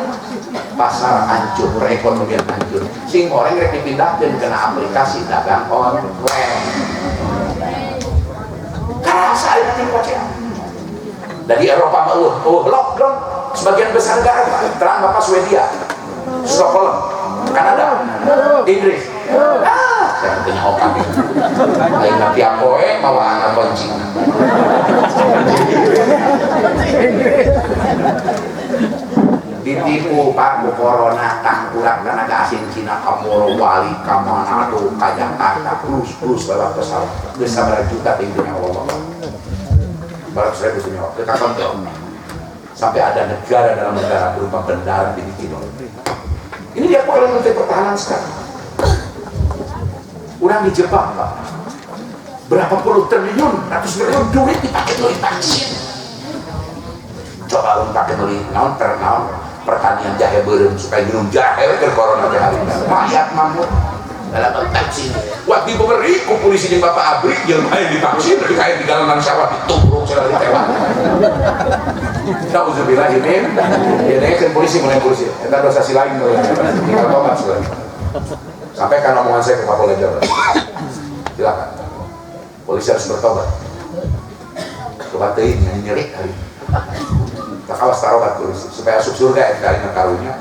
Pasar hancur, perekonomian hancur. Sing goreng rek dipindahkeun kana aplikasi dagang online. Karasa ayeuna ting kocean. Dari Eropa mah eueuh lockdown sebagian besar negara terang Bapak Swedia, Stockholm, Kanada, Inggris. Ah, saya punya otak. Lain tiap poe mawa anak kunci. Ditipu Pak ku corona tangkurak tenaga asing Cina ka Morowali, ka Manado, ka Jakarta, terus lewat pesawat. Geus sabaraha juta tinggi nyawa Bapak. Baratus ribu nyawa. Kita kontrol. Sampai ada negara dalam negara berupa bendara dibikin. Ini dia oleh Menteri Pertahanan sekarang. Orang dijebak, Pak. Berapa puluh triliun, ratus triliun duit dipakai beli vaksin. Coba lu pakai beli naon ternaon pertanian jahe beureum supaya minum jahe keur corona teh hari. Rakyat mamut dalam vaksin. Waktu diberi ku polisi jeung Bapak Abri jelema yang divaksin dari kayak di dalam sawah ditubruk segala ditewak. Nauzubillah ini, ya dengekeun polisi mulai polisi. Eta dosa si lain tinggal tobat sekali. Sampaikan omongan saya ke Kapolda Jawa. Silakan. Polisi harus bertobat. Tobat teuing nyeri hari. Tak awas tarobat polisi supaya asup surga eta aing karunya.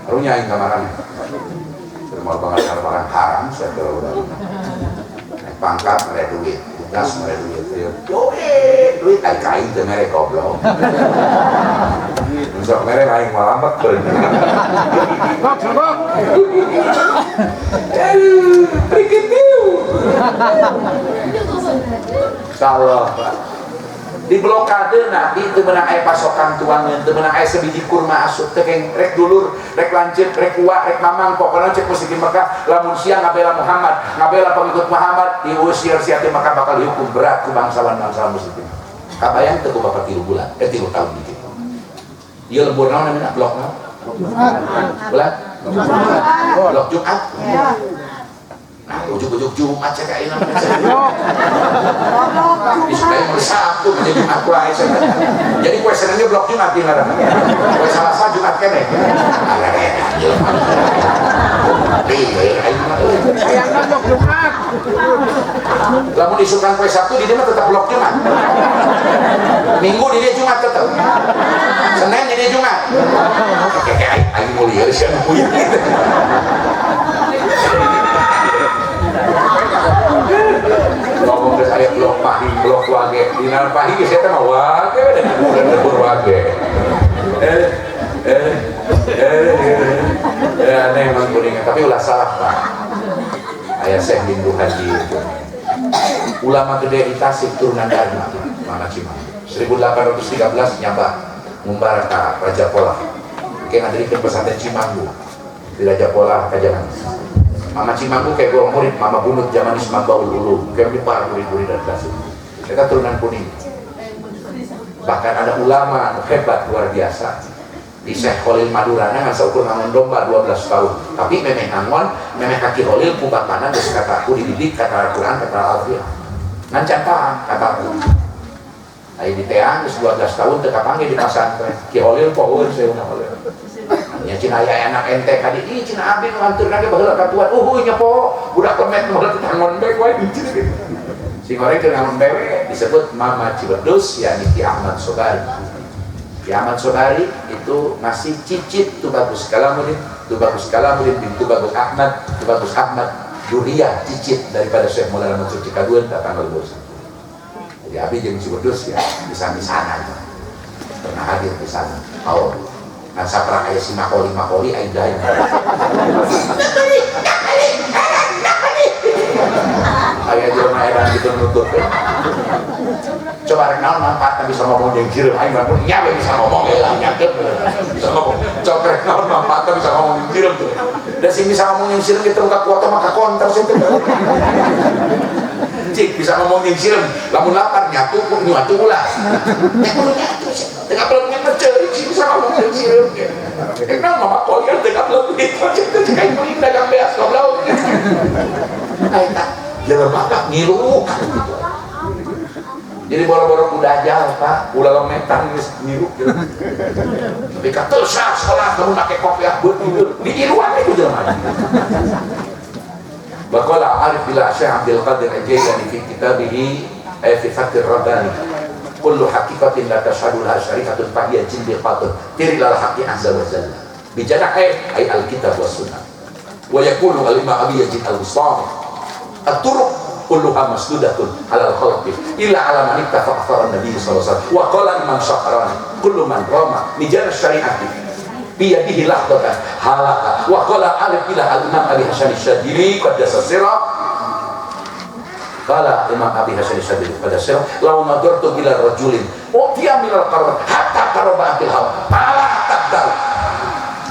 Karunya aing kamarana. Mau banget barang haram saya udah. Naik pangkat mere duit, tugas mere duit. Duit, duit aing kain teu mere goblok. Sok mere aing mah lambat teuing. Kok, kok. Prikitiu. Insyaallah, Pak. Di blokade nabi teu meunang aya pasokan tuangeun, teu meunang aya sebiji kurma asup teh keng rek dulur, rek lanceuk, rek uwa, rek mamang, pokona cek musyrikin Mekah lamun sia ngabela Muhammad, ngabela pengikut Muhammad, diusir sia ti Mekah bakal dihukum berat ku bangsawan-bangsawan musyrikin. Kabayang teu ku bapak 3 bulan, 3 tahun gitu. Ieu lembur naon namina blok naon? Bulan? Blok Jumat. Nah, ujuk-ujuk Jumat cek ayeuna mah. Disukai mun Sabtu menjadi Jumat wae. Jadi poe Seninnya blok Jumat di ngaranna. Poe Salasa Jumat keneh. Hayangna blok Jumat. Lamun isukan poe Sabtu di dieu mah tetep blok Jumat. Minggu di dieu Jumat tetep. Senin di dieu Jumat. Kayak aing mulia sia nu puyeng. Ngomong ke saya blok pahing, blok wage. Dina pahing geus eta mah wage we dan lembur wage. Aneh emang kuningan, tapi ulah salah Pak. Aya Syekh Lindu Haji itu. Ulama gede di Tasik turunan Dharma, Mama Cimang. 1813 nyaba ngumbara ka Raja Polah. Ke ngadirikeun pesantren Cimanggu di Raja Polah ka zaman. Mama Cimanggu kayak gua murid, Mama Bunut zaman Isma Baul Ulum, kayak para murid-murid dari Tasik. Mereka turunan kuning. Bahkan ada ulama hebat luar biasa. Di Syekh Khalil Madura ngan saukur ngangon domba 12 tahun. Tapi memeh ngangon, memeh kaki Khalil ku bapana geus kataku dididik kata Al-Qur'an kata Al-Alfiah. Ngan can paham kataku. Aya di teang geus 12 tahun teu kapanggih di pasantren. Ki Khalil pohoeun seuna Khalil. Nya cina aya anak ente ka di ih cina abdi nu anturna ge baheula ka tuan. Uhuy nya po budak lemet nu baheula teh ngangon bae wae gitu. Sing goreng keur ngangon bae we disebut Mama Cibedus yakni Ki Ahmad Sobari. Ki Ahmad Sobari itu masih cicit Tubagus Kalamuddin, Tubagus Kalamuddin bin Tubagus Ahmad, Tubagus Ahmad Duriah cicit daripada Syekh Maulana Mansur Cikaduen datang ke Bursa. Jadi abdi jeung Cibedus ya bisa di sana. Pernah hadir di sana. Oh. Nah, saprak aya si makoli-makoli aing daeng. Aya jelema edan gitu nuturkeun. Coba rek naon manfaatna bisa ngomong jeung jireum aing mah nya we bisa ngomong we lah nyakeun. Bisa ngomong. Coba rek naon manfaatna bisa ngomong jeung jireum tuh. Da sing bisa ngomong jeung jireum ge terungkap kuota maka konter sih teh. Cik bisa ngomong jeung jireum, lamun lapar nyatu nyatu ulah. Nya kudu nyatu sih. Tengah belum ngeceurik sih bisa ngomong jeung sireum ge. Kenapa mama kolian tengah belum itu cek aing beli dagang beas goblok. Eta jelema mah ngilu gitu. Jadi boro-boro kuda aja Pak, ulah lemetan geus ngilu. Tapi ka teu sah salat lamun make kopiah beuteung diiluan we ku jelema. Waqala Arif bila Syekh Abdul Qadir Al-Jailani fi kitabihi fi Fathir Rabbani kullu haqiqatin la tashhadu laha syari'atun fa hiya jindiqatun tiril haqqi azza wa jalla bi janahi ay al-kitab was sunnah wa yaqulu al-imam Abi Yazid al-Bustami at-turuq kulluha masdudatun ala al-khalqi illa ala man ittafaqa athara an-nabi sallallahu alaihi wasallam wa qala imam Sya'rani kullu man rama mijan syari'ati bi yadihi lahdatan halaka wa qala alif ila al-imam Abi Hasan asy-Syadzili qaddasa sirra qala imam Abi Hasan asy-Syadzili qaddasa sirra law nadartu ila rajulin utiya min al-qarn hatta taraba'atil hawa fala taqdar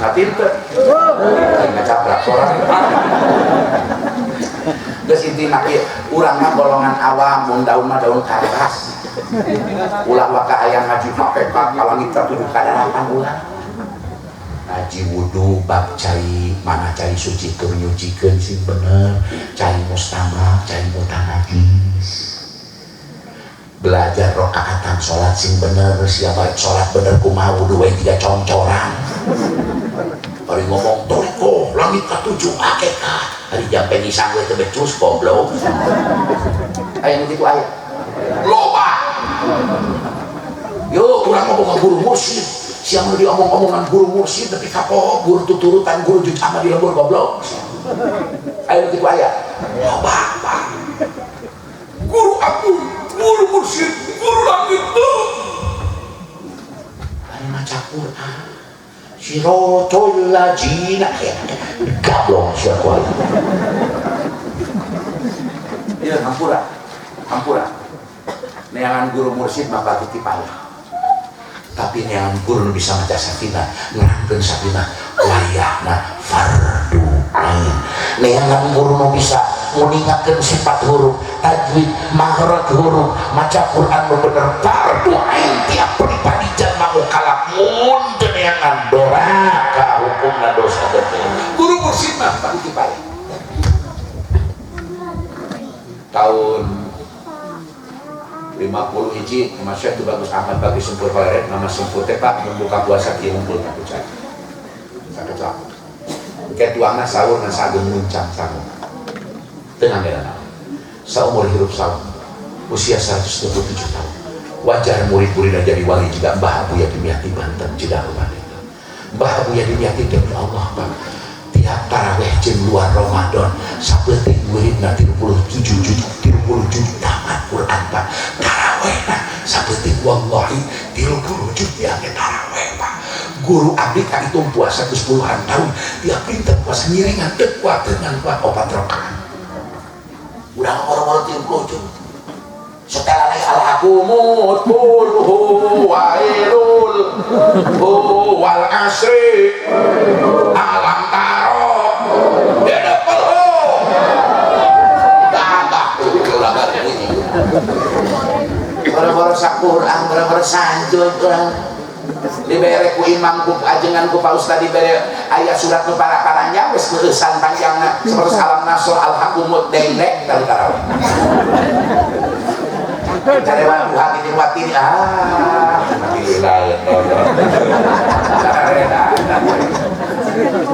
ngatinten ngacaprak sorang. Geus intina ieu urang mah golongan awam mun daun mah daun karas. Ulah waka hayang ngaji hakikat kalangit tertuju ka dalapan ulah. Ngaji wudu bab cai mana cai suci keur nyucikeun sing bener, cai mustama, cai mutanajis. Belajar rakaatan salat sing bener, siapa salat bener kumaha wudu we tiga congcoran. Bari ngomong toriko langit katujuh hakikat. Hari jampe ngisang we teu becus goblok. Aya nu kitu aya. Loba. Yo urang mah boga guru mursyid. Siang nu diomong-omongan guru mursyid tapi kapok guru tuturutan guru juz amma di lembur goblok. Aya nu kitu aya. Loba, Pak. Guru aku, guru mursyid, guru langit tuh. Bari maca Quran. Siratal ladzina gablong sia kuat. Ieu hampura. Hampura. Neangan guru mursyid mah batu kipaya. Tapi neangan guru bisa maca sakinah, nerangkeun sakinah wayahna fardu ain. Neangan guru nu bisa nguningakeun sifat huruf, tajwid, makhraj huruf, maca Quran nu bener fardu ain tiap pribadi jalma mukallaf mun teu neangan doraka hukumna dosa gede. Guru mursyid mah fardu kifayah. Tahun 50 hiji nama Syekh Tubagus Ahmad Bagi Sempur Valeret nama Sempur teh Pak membuka puasa kieu ngumpul ka kucai. Sakecap. Ke tuangna sahur na sageung muncang sangu. Teu nganggeran. Saumur hirup saum. Usia 127 tahun. Wajar murid-muridna jadi wali juga Mbah Abuya Dimyati Banten Cidahu Banten. Mbah Abuya Dimyati demi Allah Pak. Tiap taraweh jeung luar Ramadan sapeuting muridna 37 juz 30 juz tamat Quran Pak. Tarawehna sapeuting wallahi 30 juz ya taraweh Pak. Guru abdi kahitung puasa geus puluhan tahun tiap dinten puasa ngiringan teu kuat dengan kuat 4 rakaat. Urang ngoro-ngoro 30 juz. Setelah lagi al-hakumut kulhu wailul wal asri alam taro dedepelhu tambah boro-boro sakurang boro-boro sanjut urang dibere ku imam ku ajengan ku Pak Ustad dibere ayat surat nu para-paranya wis geusan panjangna seperti alam nasr al-hakumut dendek dan tarawih. Carewan buha gini watini ah gila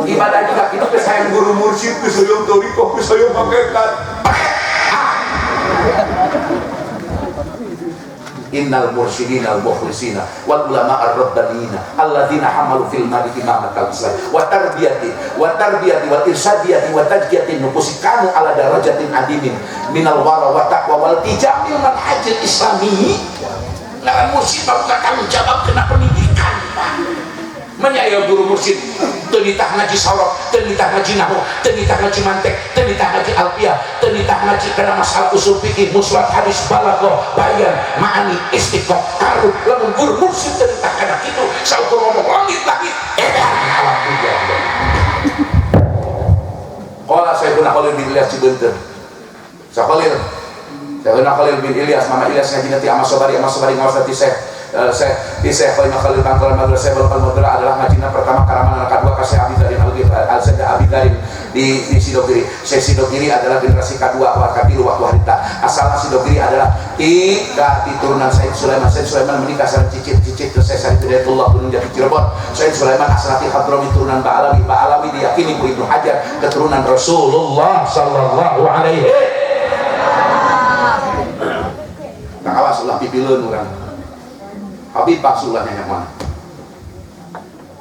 ibadah juga kita kesayang guru mursyid kesayang thariqah kesayang hakikat. Innal mursyidina al mukhlisina wal ulama ar-rabbaniyina alladzina hamalu fil madi imamatal islam wa tarbiyati wa tarbiyati wal irsyadiyati wa tajkiyati nufusi kanu ala darajatin adimin minal wara wa taqwa wal tijamil manhajil islami. Ngaran mursyid bukan tanggung jawab kena pendidikan Pak. Menyaya guru mursyid teu nitah ngaji sorok, teu nitah ngaji nahwu, teu nitah ngaji mantek, teu nitah ngaji alfiah, teu nitah ngaji kana masalah usul fikih, musnad hadis, balaghah, bayan, ma'ani, istiqomah, karub. Lamun guru mursyid teu nitah kana kitu, saukur ngomong langit-langit edan alam dunia. Qala Sayyiduna Khalil bin Ilyas Cibeunteun. Sa Khalil, Sayyiduna Khalil bin Ilyas, Mama Ilyas ngaji nanti ama Sobari, ama Sobari ngawas nanti Syekh Syekh Khalil Khalil Bangkalan Madrasah Balkal Madrasah adalah ngajina pertama Karaman anak kedua kasih Abi Dzarin Al-Sayyid Abi Dzarin di Sidogiri. Syekh Sidogiri adalah generasi kedua wa katilu waktu harita. Asalnya Sidogiri adalah tiga turunan Sayyid Sulaiman. Sayyid Sulaiman menikah sama cicit-cicit ke Syekh Hidayatullah Gunung Jati Cirebon. Sayyid Sulaiman asalnya Hadrami turunan Ba'alawi. Ba'alawi diyakini ku Ibnu Hajar keturunan Rasulullah sallallahu alaihi. Nah, awas ulah pipileun urang. Habib paksulah nyanyak mana?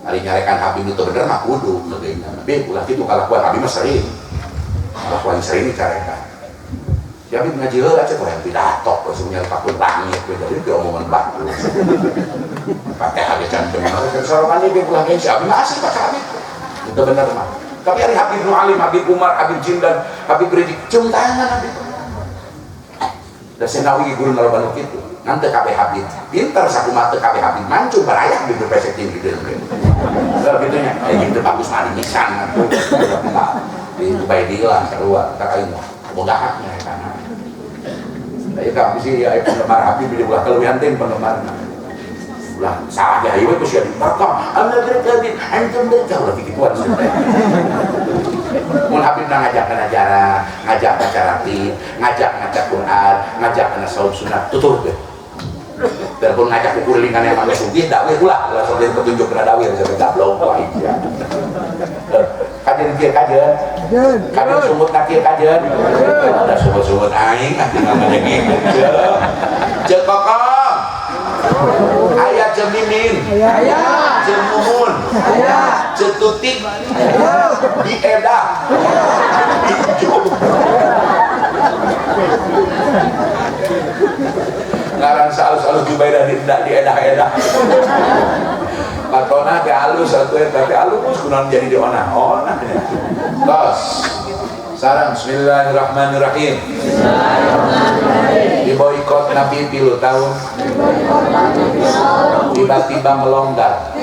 Hari nyarekan Habib itu bener mah kudu legeuna. Habib ulah kitu kalakuan Habib mah sering. Kalakuan sering dicarekan. Si Habib ngaji heula cek urang pidato langsung nyaritakeun langit we jadi ke omongan batur. Pakai Habib can bener kan sorokan dia ulah si Habib mah asli pakai Habib. Itu bener mah. Tapi hari Habib Nu'alim, Habib Umar, Habib Jindan, Habib Rizik cium tangan Habib. Da senawi guru narobanu kitu. Nanti kabeh Habib pinter sakumaha teu kabeh Habib mancung barayak di pesek tinggi deui. Lah kitu nya gitu bagus mah nisan atuh. Di Ubaidillah sarua ka aing mah boga haknya eta. Da ieu ka bisi aya penggemar Habib di ulah keleuwihan teh penggemarna. Ulah salah ge ayeuna ku sia dibakam. Anda berkabin antum berkau ulah kituan sia. Mun Habib ngajak kana ajaran, ngajak baca rapi, ngajak ngaca Quran, ngajak kana saum sunat, tuturkeun. Biarpun ngajak kukulilingan yang manusia sugih, dawir ulah, ulah sok petunjuk kana dawir sampai gablok wae sia. Kajen kieu kajen. Kajen sumut na kieu kajen. Ada sumut-sumut aing namanya gitu. Ceuk kokom. Aya jeung mimin. Aya. Jeung mumun. Aya. Ceuk tutik. Di edah. Ngaran salus-alus Jubaidah di edah-edah. Patona teh alus atuh eta teh alus kunaon jadi dionah-onah. Tos. Sarang bismillahirrahmanirrahim. Bismillahirrahmanirrahim. Diboikot Nabi 3 tahun. Tiba-tiba melonggar.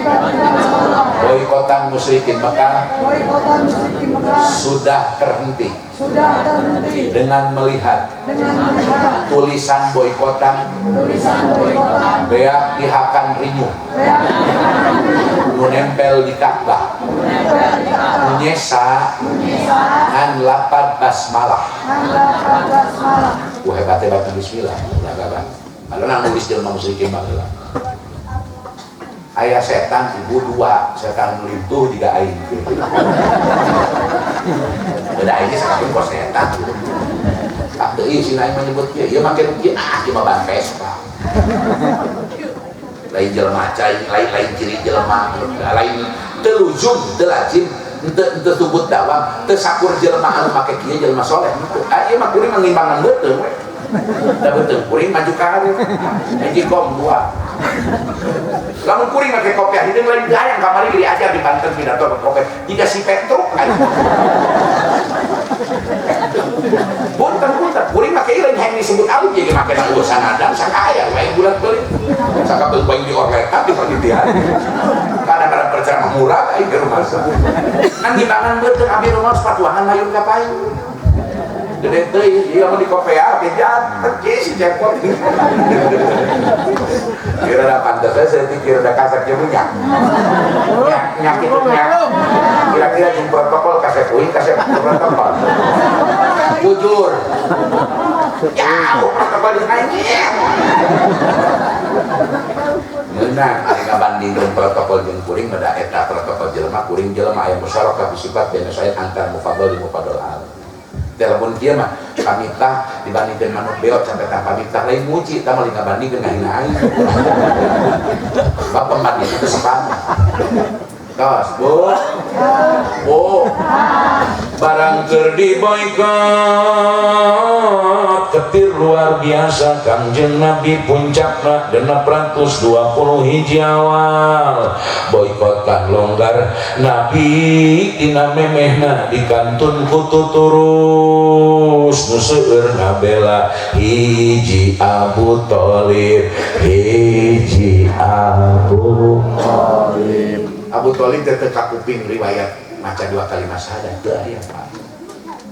Boikotan musyrikin Mekah sudah terhenti. Dengan melihat tulisan boikotan beak dihakan rinyuh nu nempel di Ka'bah nu nyesa ngan lapad basmalah. Wah hebat-hebat bismillah ulah kalau nulis jelema musyrikin baheula aya setan ibu dua setan lintuh juga aing beda aing sakapun kos setan tak deui si aing menyebut kieu ieu make kieu ah ieu mah ban Vespa lain jelema cai lain ciri jelema lain teu luzum teu lazim teu tubut dawam teu sakur jelema anu make kieu jelema soleh ah ieu mah kuring ngimbangan beuteung we da beuteung kuring maju ka hareup hiji kom dua lamun kuring make kopiah hideung lain hayang kamari diajar di Banten pidato kopiah jika si Petruk aing punten kuring make lain hayang disebut alif jadi make na urusan adam sakaya wae bulat beulit sakabeung bae di orleta di panitia kadang-kadang perceramah murah aing ke rumah kan gimana beuteung abdi rumah sepatuangan layun ka payun gede teuing ieu mah di kopea bejat percis si cepot kira da pantes saya pikir da kasep jeung nyak nyak kitu nyak kira-kira jeung protokol kasep uing kasep protokol jujur jauh protokol jeung aing ngeunah ari ngabandingkeun protokol jeung kuring mah eta protokol jelema kuring jelema aya musyarakah sifat bena saya antar mufadhal mufadhal al telepon dia mah pamitah dibandingkan manuk beot sampai tak pamitah lain muji tak malah ngabandingkeun ngahina aing bapak pembanding itu sepamah tos bu bu barang keur diboikot ketir luar biasa Kangjeng Nabi puncakna 620 hiji awal boikotan longgar Nabi dina memehna dikantun ku tuturus nu seueur ngabela hiji Abu Thalib hiji Abu Thalib. Abu Thalib teh teu kakuping riwayat maca dua kalimat syahadat teu aya Pak.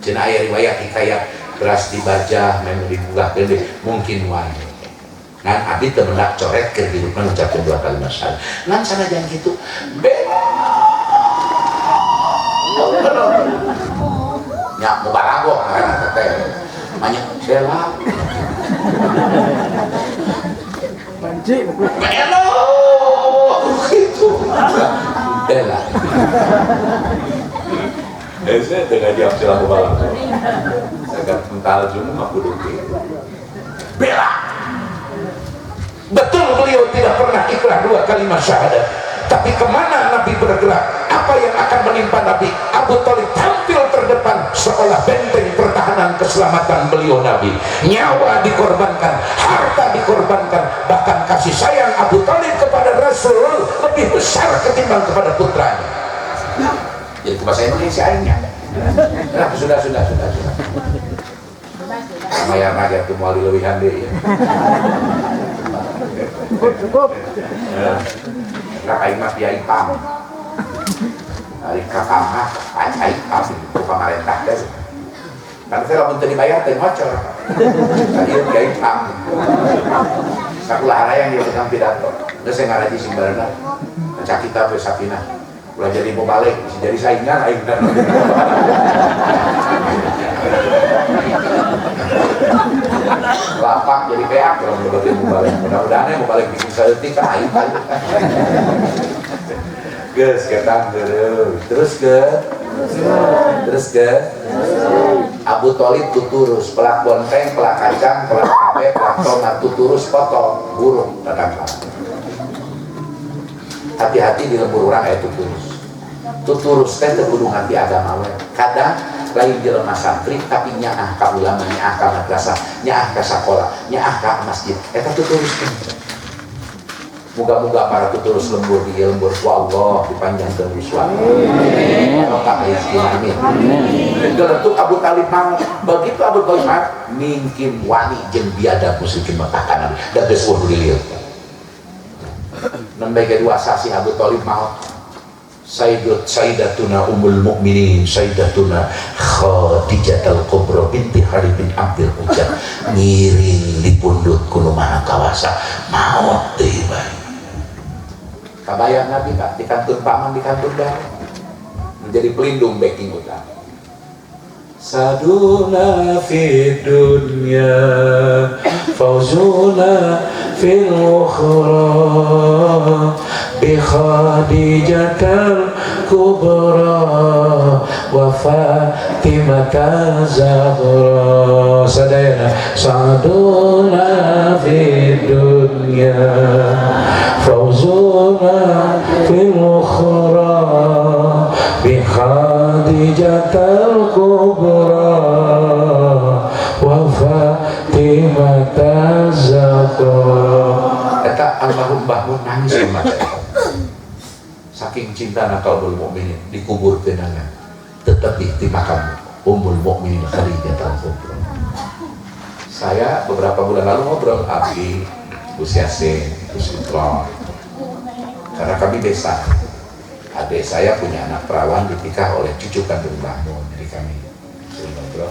Cenah aya riwayat hikayat keras dibajah memang dimunggahkeun deui mungkin wae. Ngan abdi teu mendak coret keur hirupna ngucapkeun dua kalimat syahadat. Ngan sanajan kitu nya mubaragoh ngaranna teh. Banyak bela. Banci. Bela. Gitu. Bela. Saya tengah diam celah balap. Saya mental cuma aku dukung. Bela. Betul beliau tidak pernah ikrah dua kalimat syahadat. Tapi kemana Nabi bergerak? Apa yang akan menimpa Nabi? Abu Thalib tampil terdepan seolah benteng pertahanan keselamatan beliau Nabi. Nyawa dikorbankan, harta dikorbankan, bahkan kasih sayang Abu Thalib kepada Rasul lebih besar ketimbang kepada putranya. Jadi bahasa Indonesia aingnya. Nah, sudah. Bayar rakyat tuh mau dilebihan deh ya. Cukup. Nah, aing mah biaya pam. Ari ka pamah, aing pam ku pamarentah teh. Karena saya lamun teu dibayar teh ngocor. Ieu biaya pam. Sakulah hayang ieu tukang pidato. Geus saya ngaraji sing bareuna. Maca kitab we Safinah. Ulah jadi mau balik, bisa jadi saingan aing teh. Lapak jadi peak kalau mau balik mau balik. Mudah-mudahan mau balik bikin saeutik ka aing paling. Geus ketang terus ke terus ke Abu Thalib tuturus pelak bonteng, pelak kacang, pelak cabe, pelak tomat tuturus potong burung datang. Hati-hati di lembur urang aya tuturus. Tuturus teh teu kudu ngarti agama we. Kadang lain jelema santri tapi nyaah ka ulama, nyaah ka madrasah, nyaah ka sakola, nyaah ka masjid. Eta tuturus teh. Moga-moga para terus lembur di lembur ku Allah dipanjangkeun yuswa. Barokah rezeki amin. Geletuk Abu Talib maut. Begitu Abu Talib maut mingkin wani jeung biadab musyrikin Mekah ka Nabi. Da geus eueuh nu. Nembe ge dua sasi Abu Talib maut. Sayyidatuna Ummul Mukminin Sayyidatuna Khadijatul Kubra binti Harith bin Abdul Ujah ngiring dipundhut ku Nu Maha Kawasa maot deui bae. Kabayang Nabi Pak di kantun paman di kantun bae menjadi pelindung backing utama. Saduna fi dunya fauzuna fil ukhra bi Khadijatal Kubra wa Fatimata Zahra. Sadayana saduna fi dunya fauzuna fil ukhra bi Khadijatal Kubra wa Fatimata Zahra. Eta almarhum Mbah Mun nangis mata. Saking cintana ka Ummul Mukminin dikuburkeun tetep di makam Ummul Mukminin Khadijah Al-Kubra. Saya beberapa bulan lalu ngobrol Abi, Gus Yasin, Gus Ikron. Karena kami desa. Adik saya punya anak perawan ditikah oleh cucu kandung Mbah Mun. Jadi kami sering ngobrol.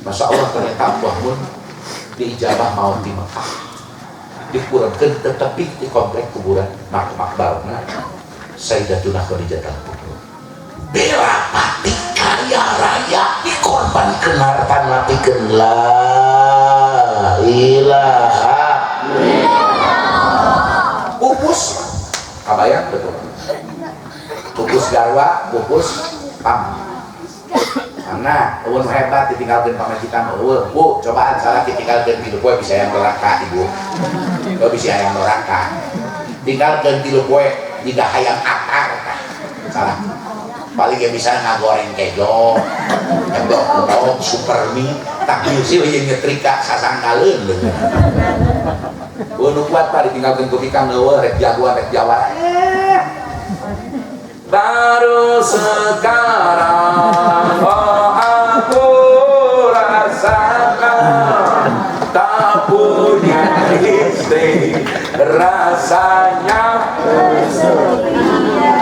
Masya Allah ternyata Mbah Mun diijabah maut di Mekah. Dikurangkan tetapi di komplek kuburan makbarna Sayyidatuna Khadijah Al-Kubra. Bela pati kaya raya dikorbankeun hartana pikeun la ilaha illallah. Pupus kabayang betul. Pupus garwa, pupus pam. Karena eueun hebat ditinggalkeun pamajikan eueuh. Bu, cobaan salah ditinggalkeun tilu poe bisa yang neraka ibu. Kau bisa hayang neraka. Tinggalkeun tilu poe jiga hayang akar tah. Salah. Paling ge bisa ngagoreng kejo. Endok-endok super mie, tak sih we nyetrika sasangkaleun leungeun. Eueun nu kuat pak ditinggalkeun ku bikang eueuh rek jagoan rek jawara. Baru sekarang oh aku rasakan tak punya istri rasanya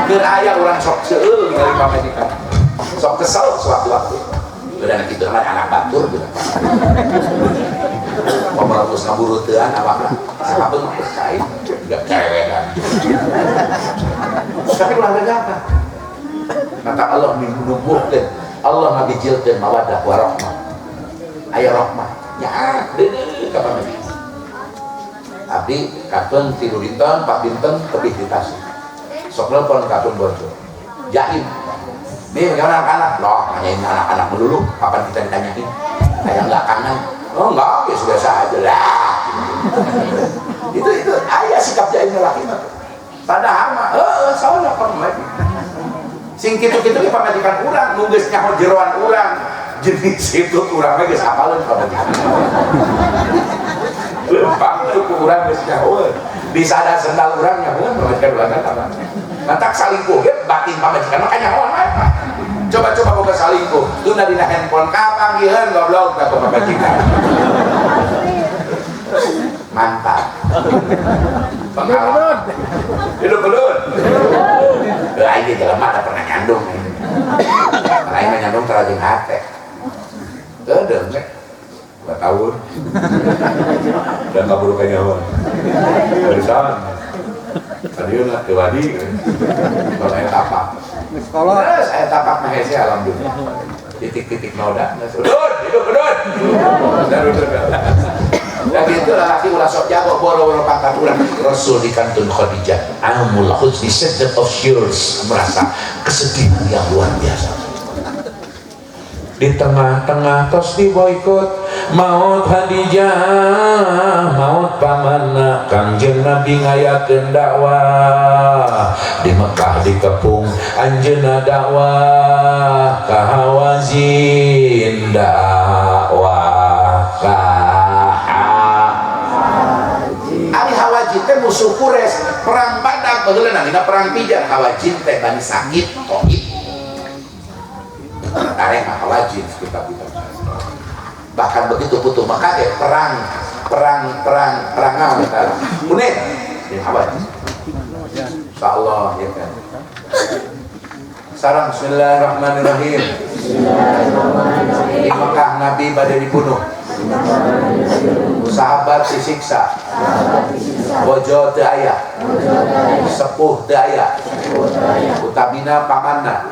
keur aya urang sok seueul ningali pamajikan sok kesel sewaktu-waktu udah kitu mah anak batur gitu. Pamaratus ngaburutean awakna sabeung percaya enggak cewekan. Tapi ulah apa? Maka Allah menumbuhkan, Allah ngabijilkeun mawaddah warahmah. Aya rahmah. Ya, deudeuh ka pamajikan. Abdi katun 3 dinten, 4 dinten tebih di Tasik. Sok nelpon katun bonco. Jaim. Nih bagaimana anak-anak? Loh, nanyain anak-anak melulu, kapan kita ditanyain? Kayak enggak kangen. Oh enggak, ya biasa aja lah. Itu aya sikap jaim laki mah. Padahal mah heeh salah pamajikan. Sing kitu-kitu ge pamajikan urang, nu geus nyaho jeroan urang. Jenis itu urang mah geus apaleun pamajikan. Lempang tuh ku urang geus nyahoeun. Disada sendal urang nyahoeun pamajikan urang kan apa. Mantak salingkuh ge batin pamajikan mah kanyahoan mah. Coba-coba boga salingkuh, tunda dina handphone kapanggiheun goblok ka pamajikan. Mantap. Pengalaman. Hidup belum? Lah ini jelema tak pernah nyandung. Lain mah nyandung terajeng hate. Teu deung 2 tahun. Dan kabur ka nyawa. Dari sana. Tadieu lah teu wadi. Kalau aya tapak. Sekolah. Terus aya tapak mah hese alhamdulillah. Titik-titik noda. Udun, hidup udun. Udun. Dan itu lelaki ulah sok jago boro-boro pangkat urang. Rasul di kantun Khadijah amul khuz di set of years merasa kesedihan yang luar biasa. Di tengah-tengah tos diboikot maut Khadijah, maut pamanna Kangjeng Nabi ngayakeun dakwah di Mekah dikepung anjeunna dakwah ka Hawazin dakwah ka Ari Hawazin musuh Quraisy, perang Badar baheula namina perang Fijar, Hawazin teh Bani Sakit, Thaif. Tareh mah Hawazin kitab-kitab. Bahkan begitu putu Mekah ge perang perang perang perang naon eta? Hunain jeung Hawazin. Insyaallah ya kan. Sarang bismillahirrahmanirrahim. Di Mekah Nabi bade dibunuh. Sahabat disiksa. Bojo teu aya. Sepuh teu aya. Utamina pamanna.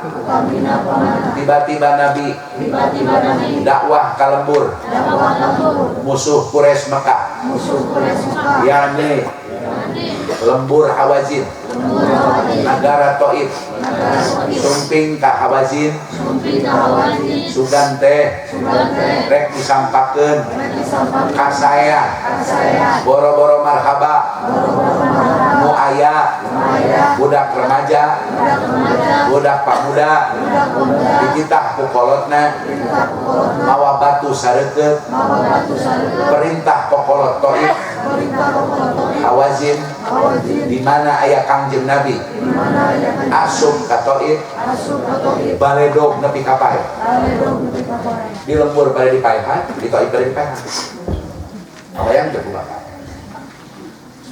Tiba-tiba Nabi dakwah ka lembur. Musuh Quraisy Mekah. Yani lembur Hawazin. Nagara Thaif. Sumping ka Hawazin. Sugan teh rek disampakeun ka saya. Boro-boro marhaba. Nu aya budak remaja, budak pamuda, dititah ku kolotna, mawa batu sareukeut, perintah kokolot Thaif, Hawazin, di mana aya Kangjeng Nabi, asup ka Thaif, baledog nepi ka paeh. Di lembur bade dipaehan, di Thaif bade dipaehan. Bayang teu ku bapak.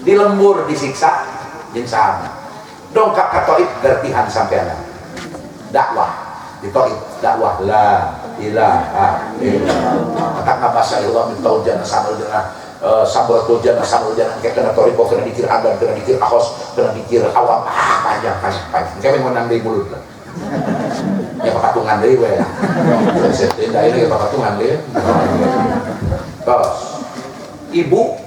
Di lembur disiksa jeung sahabat. Dongkap ka Thaif gertihan sampean. Dakwah di Thaif, dakwah la ilaha illallah. Kata bahasa Allah min taujana samul jannah samuratul jannah samul jannah kayak kena toriko, kena dikir adan, kena dikir ahos, kena dikir awam, panjang panjang panjang. Kayak menang deui mulut lah. Ya papatungan deui we. Setin da ieu papatungan deui. Terus ibu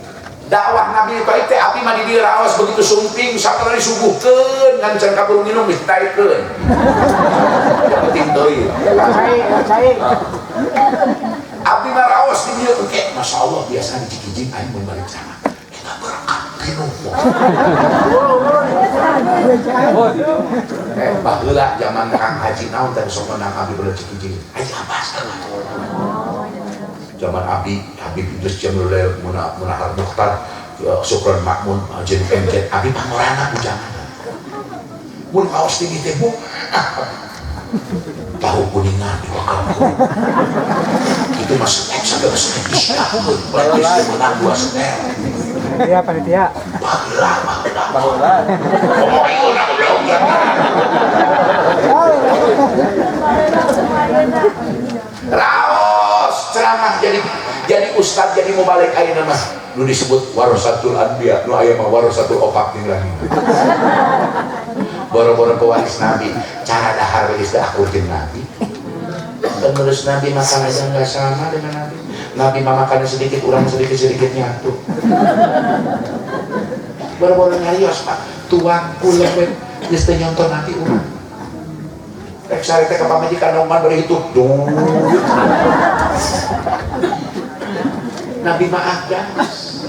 dakwah Nabi itu teh abdi mah di dieu raos begitu sumping sakala disuguhkeun ngan can kaburu nginum geus ditaekeun. Yang penting deui. Cai. Abdi mah raos di dieu engke masyaallah biasa dicikijing aing mun balik sana. Kita berkat minum. Baheula zaman Kang Haji naon teh sok menang abdi beula cikijing. Haji Abbas. Zaman Abi, Habib Idris Jamilul Munahar Mukhtar, Sukron Makmun, Jen Penjet, Abi pangorana bujangan. Mun kaos tinggi teh bu, tahu kuningan di wakal. Itu masuk X sampai masuk X, berarti menang 2 setel. Panitia, panitia. Baheula, baheula. Baheula. Ngomong ieu na goblok. Raos ceramah jadi ustad jadi mubalik ayeuna mah nu disebut warasatul anbiya nu aya mah warasatul opak ning lagi. Boro-boro pewaris nabi, cara dahar geus da akur jeung nabi. Penerus nabi makan aja enggak sama dengan nabi. Nabi mah makannya sedikit, urang sedikit-sedikit nyatu. Boro-boro nyarios Pak, tuang pulang we geus teu nyonton nabi urang. Rek sare teh ka pamajikan oman bari hitung. Nabi mah agas.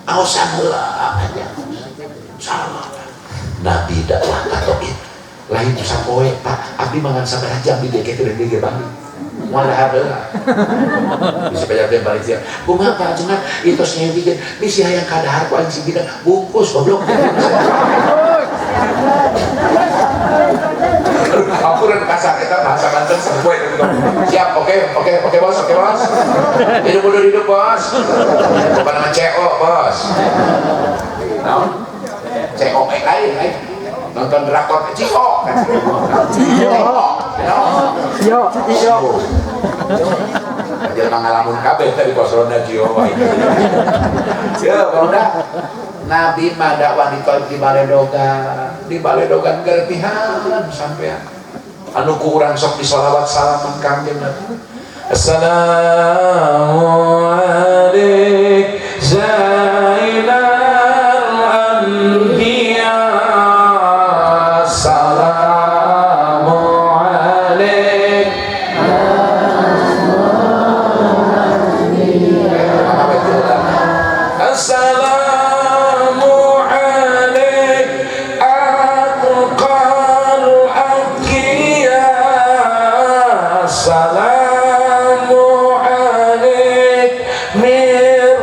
Aosan heula aja. Salah. Nabi dakwah ka Thaif. Lain sapoe Pak, abdi mangan sabaraha jam di deke teh ge balik. Moal dahar heula. Bisa pajakeun balik sia. Kumaha Pak cenah ieu tos ngewikeun bisi hayang kadahar ku aing si bidan bungkus goblok. Aku dan kasar kita bahasa Banten sepoe gitu. Siap, oke, oke, oke bos, oke bos. Hidup mundur hidup bos. Bukan nama CO bos. Naon? CO lain lain. Nonton drakor CO. CO. Yo, yo. Jelema ngalamun kabeh tadi pos ronda CO. Ya, ronda. Nabi mah dakwah di Thaif di Baledogan, di Baledogan gertihan sampean. Anu ku urang sok disolawat salaman Kangjeng Nabi. Assalamu alaik zainal anbiya assalamu alaik. Assalamu alaik atqal aqiya assalamu alaik mir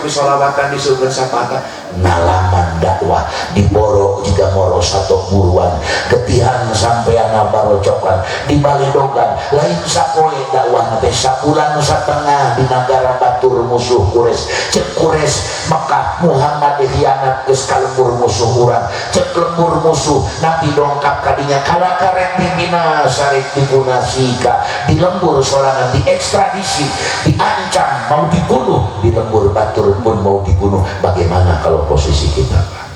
disolawatan disurkeun sapata ngalaman dakwah diboro jiga moro sato buruan getihan sampean ngabarocokan di baledogan lain sapoe dakwah teh sabulan satengah di nagara batur musuh Quraisy cek Quraisy Mekah Muhammad khianat geus ka lembur musuh urang cek lembur musuh Nabi dongkap kadinya kalakaren pimpinan sarek dipunasika di lembur sorangan diekstradisi diancam mau dibunuh di lembur batur pun mau dibunuh. Bagaimana kalau posisi kita Pak?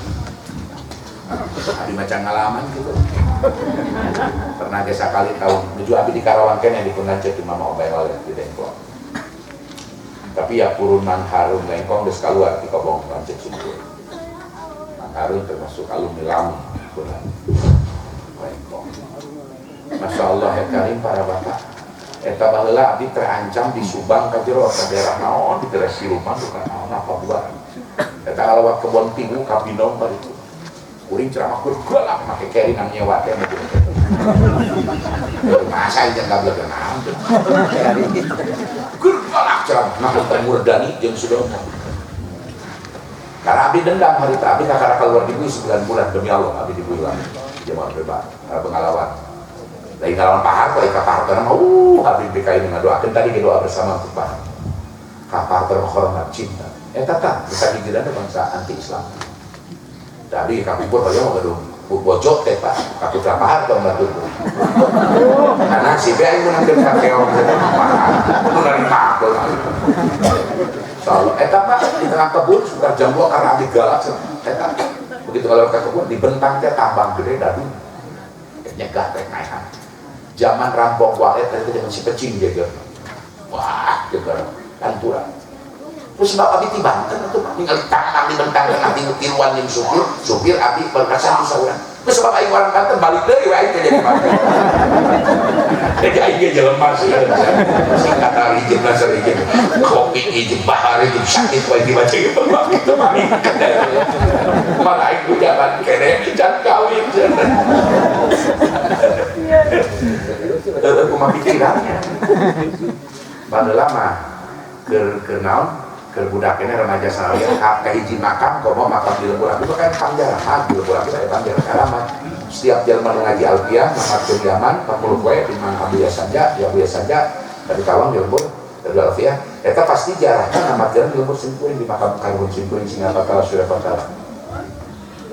Abi macam ngalaman gitu. Pernah ge sakali tahun menuju abi di Karawang kene di Pungancet di Mama Obay Walet di Dengklok. Tapi ya purun Mang Harun Lengkong geus kaluar di Kobong Lancet Sumur. Mang Harun termasuk alumni Lamun Punan Lengkong. Masya Allah ya karim para bapak. Eta baheula abdi terancam di Subang ka jero ka daerah naon di daerah Siluman bukan naon apa buat. Eta ngalewat kebon timu ka Binong baritu. Kuring ceramah kur galak make carry nang nyewa teh mah. Masa aja gableg naon teh. Kur galak ceramah nah teh Murdani jeung Sudomo. Karena abdi dendam hari abdi kakara keluar di bui 9 bulan demi Allah abdi di bui lah. Jemaah bebas, pengalawan. Lain ngalawan Pak Harto, ka Pak Harto mah abdi BKI ngadoakeun tadi ke doa bersama untuk Pak Harto. Ka Pak Harto hormat cinta. Eta tah bisa gigiran bangsa anti Islam. Tapi kapupur hoyong mah gaduh bojok teh Pak, ka putra Pak Harto batur. Karena si B aing meunangkeun ka keong Pak. Kudu narima Harto. Soalnya eta Pak di tengah kebun sekitar jam 2 karena abdi galak eta. Begitu kalau ke kebun dibentang teh tambang gede dadu. Nyegah teh naekan. Zaman rampok wae teh zaman si pecing jaga. Wah, jaga pantura. Terus sebab abi ti Banten atuh tinggal ditambang dibentang nanti tiruan jeung supir, supir abi berkasan ku saurang. Terus sebab aing orang Banten balik deui we aing teh jadi Banten. Jadi aing ge jelema sih. Singkat rijin nasar rijin. Kopi ijin bahar ijin sakit wae dibaca gitu mah. Malah aing ku jalan kene can kawin. Heeh kumaha pikirannya. Baheula mah keur naon? Keur budak ini remaja saraya ka hiji makam komo makam di lembur abdi kan pangjarah di lembur abdi aya pangjarah karamat. Setiap jelema nu ngaji alfiah mamat ke Yaman 40 poe di Mang Abuya saja, di Abuya saja tadi kawang di lembur dari alfiah eta pasti jarahna ngamatkeun di lembur simkuring di makam karbon simkuring Singapatala Suryapatala.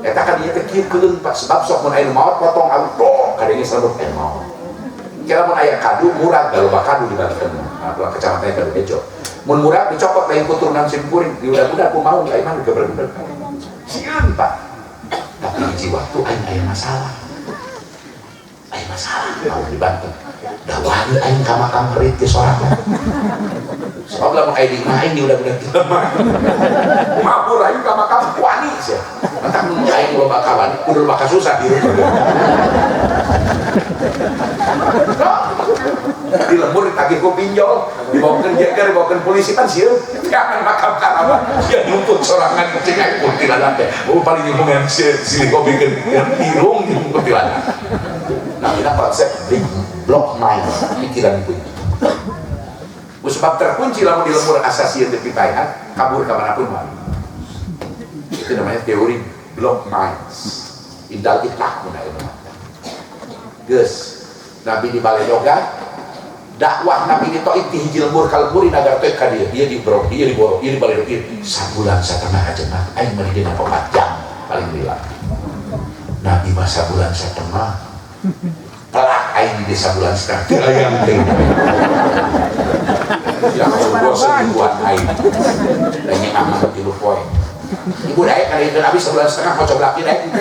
Eta kan ieu teh kieu keuleung Pak sebab sok mun aya nu maot potong alus doh kadenge selalu aya maot. Kira mun aya kadu murag loba kadu di Banten. Nah, kecamatan Kadu Bejo. Mun murag dicokot lain kuturunan simkuring di udah-udah aku mau aing mah geber-geber. Sieun Pak. Tapi hiji waktu aing aya masalah. Aya masalah mau di Banten. Da wani aing ka makam perit ge sorangan. Sebab lamun aing di imah aing di udah-udah jelema. Mabur aing ka makam wani sia. Entak mun aing loba kawan kudu loba kasusah di di lembur ditagih ku pinjol, dibawakeun jeger, dibawakeun polisi kan sieun. Jangan makam karamat, dia nuntut sorangan cing aing kuntilanak teh. Oh paling nyuhungan si ngobikeun irung jeung kuntilanak. Nah, ini konsep big block mind pikiran ibu. Sebab terkunci lamun di lembur asasi yang dipitayan, kabur ka manapun mah. Itu namanya teori block minds. Indal itlaq mun aya mah. Geus, Nabi di Baledogan dakwah Nabi di Taif di hiji lembur ka lembur di nagara Taif ka dieu, ieu di Bro, ieu di Boro, ieu di Baledogan, ieu sabulan satengah ajengan aing meuni dina 4 jam paling lila. Nabi mah sabulan satengah. Pelak aing di desa bulan setengah teu hayang teh. Ya Allah seribuan aing. Lainnya aman 3 poe. Ibu daek kali itu habis sebulan setengah mau coba lagi daek ente.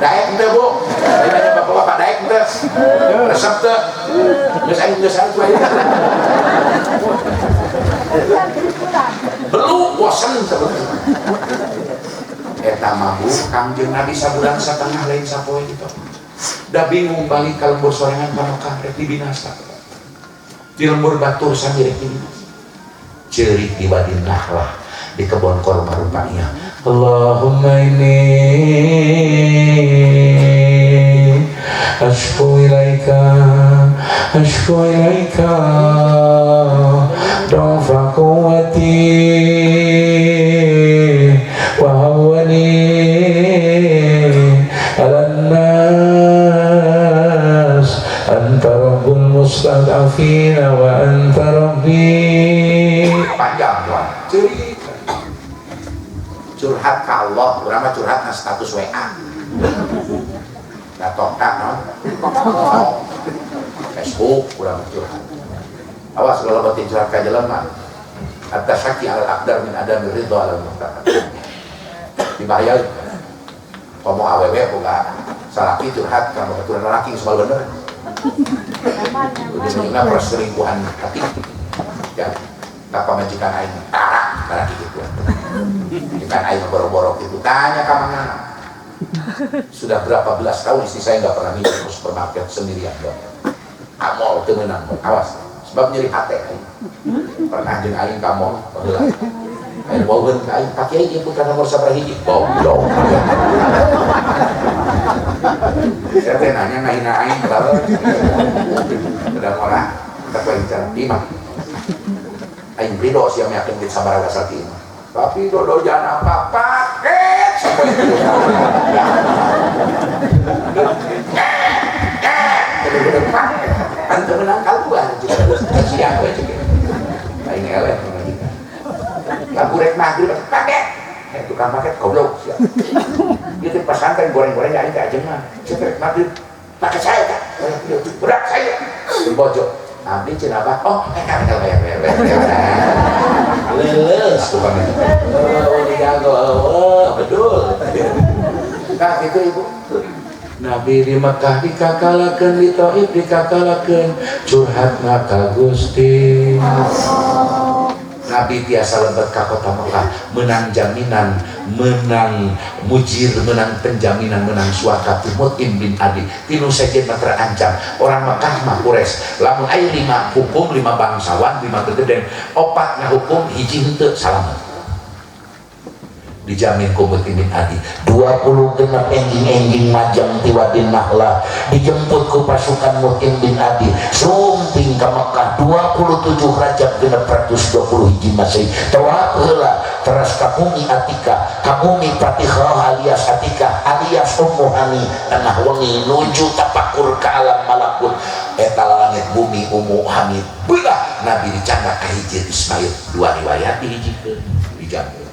Daek ente Bu. Lain nanya bapak-bapak daek ente. Resep teu. Geus aing geus aing. Belu bosen sebenarnya. Eta mah Bu, Kangjeng Nabi sabulan satengah lain sapoe gitu. Da bingung balik ka lembur sorangan ka Mekah rek dibinasa. Di lembur batur sami rek dibinasa. Ceurik di Wadi Nakhlah di kebon korma rupanya. Allahumma inni ashku ilaika du'fa quwwati wa hawwani 'alan nas anta rabbul mustad'afina wa anta rabbi. Panjang doa cerita curhat ka Allah, urang mah curhat na status WA. Da tok-tak naon? Facebook urang mah curhat. Awas kalau batin curhat ka jelema. At-tasyaki 'alal aqdar min adami ridha 'alal muqtadar. Dibayar. Komo awewe boga salaki curhat ka babaturan lalaki geus bener. Ujung-ujungna perselingkuhan hati. Ya, ka pamajikan aing tarak lalaki kitu. Kan aing boro-boro gitu. Tanya ka mangana. Sudah berapa belas tahun istri saya nggak pernah minum ke supermarket sendirian dong. Ka mall teu meunang, awas. Sebab nyeri hate aing. Pernah jeung aing ka mall baheula. Aing wauheun ka aing, Pak Kiai ieu putra nomor sabaraha hiji? Goblok. Saya teh nanya ngahina aing baheula. Udah ngora, kita poe bicara di imah. Aing ridho sia meyakeun duit sabaraha asal ti imah. Tapi dodo jangan apa paket sampai itu. Bener-bener paket. Kan menang kaluar siang we cek. Aing eleh pamajikan. Lagu rek maghrib paket. Tukang paket goblok sia. Ieu teh pesantren goreng-goreng aing teh ajengan. Cek rek maghrib paket saya teh. Berat saya. Bojok. Abdi cenah abah, oh kan bayar. Leles tukang itu. Oh, dijago, oh, betul. Nah, itu ibu. Nabi di Mekah dikakalakeun, di Taif dikakalakeun, curhatna ka Gusti. Nabi tiasa lebet ka kota Mekah, menang jaminan, menang mujir, menang penjaminan, menang suaka ti Mut'im bin Adi. Tinu sejen mah terancam. Orang Mekah mah Quraisy. Lamun aya 5 hukum, 5 bangsawan, 5 gegeden, 4 ngahukum, hiji henteu salamet. Dijamin ku Mut'im bin Adi. 26 enjing-enjing majang ti Wadin Nahlah dijemput ku pasukan Mut'im bin Adi sumping ka Mekah 27 Rajab 620 hiji Masehi. Tawaf heula teras ka bumi Atika, ka bumi Fatihah alias Atika alias Ummu Hani tengah wengi nuju tapakur ka alam malakut eta langit bumi Ummu Hani belah Nabi dicandak ka Hijir Ismail. Dua riwayat dihijikeun dijamin.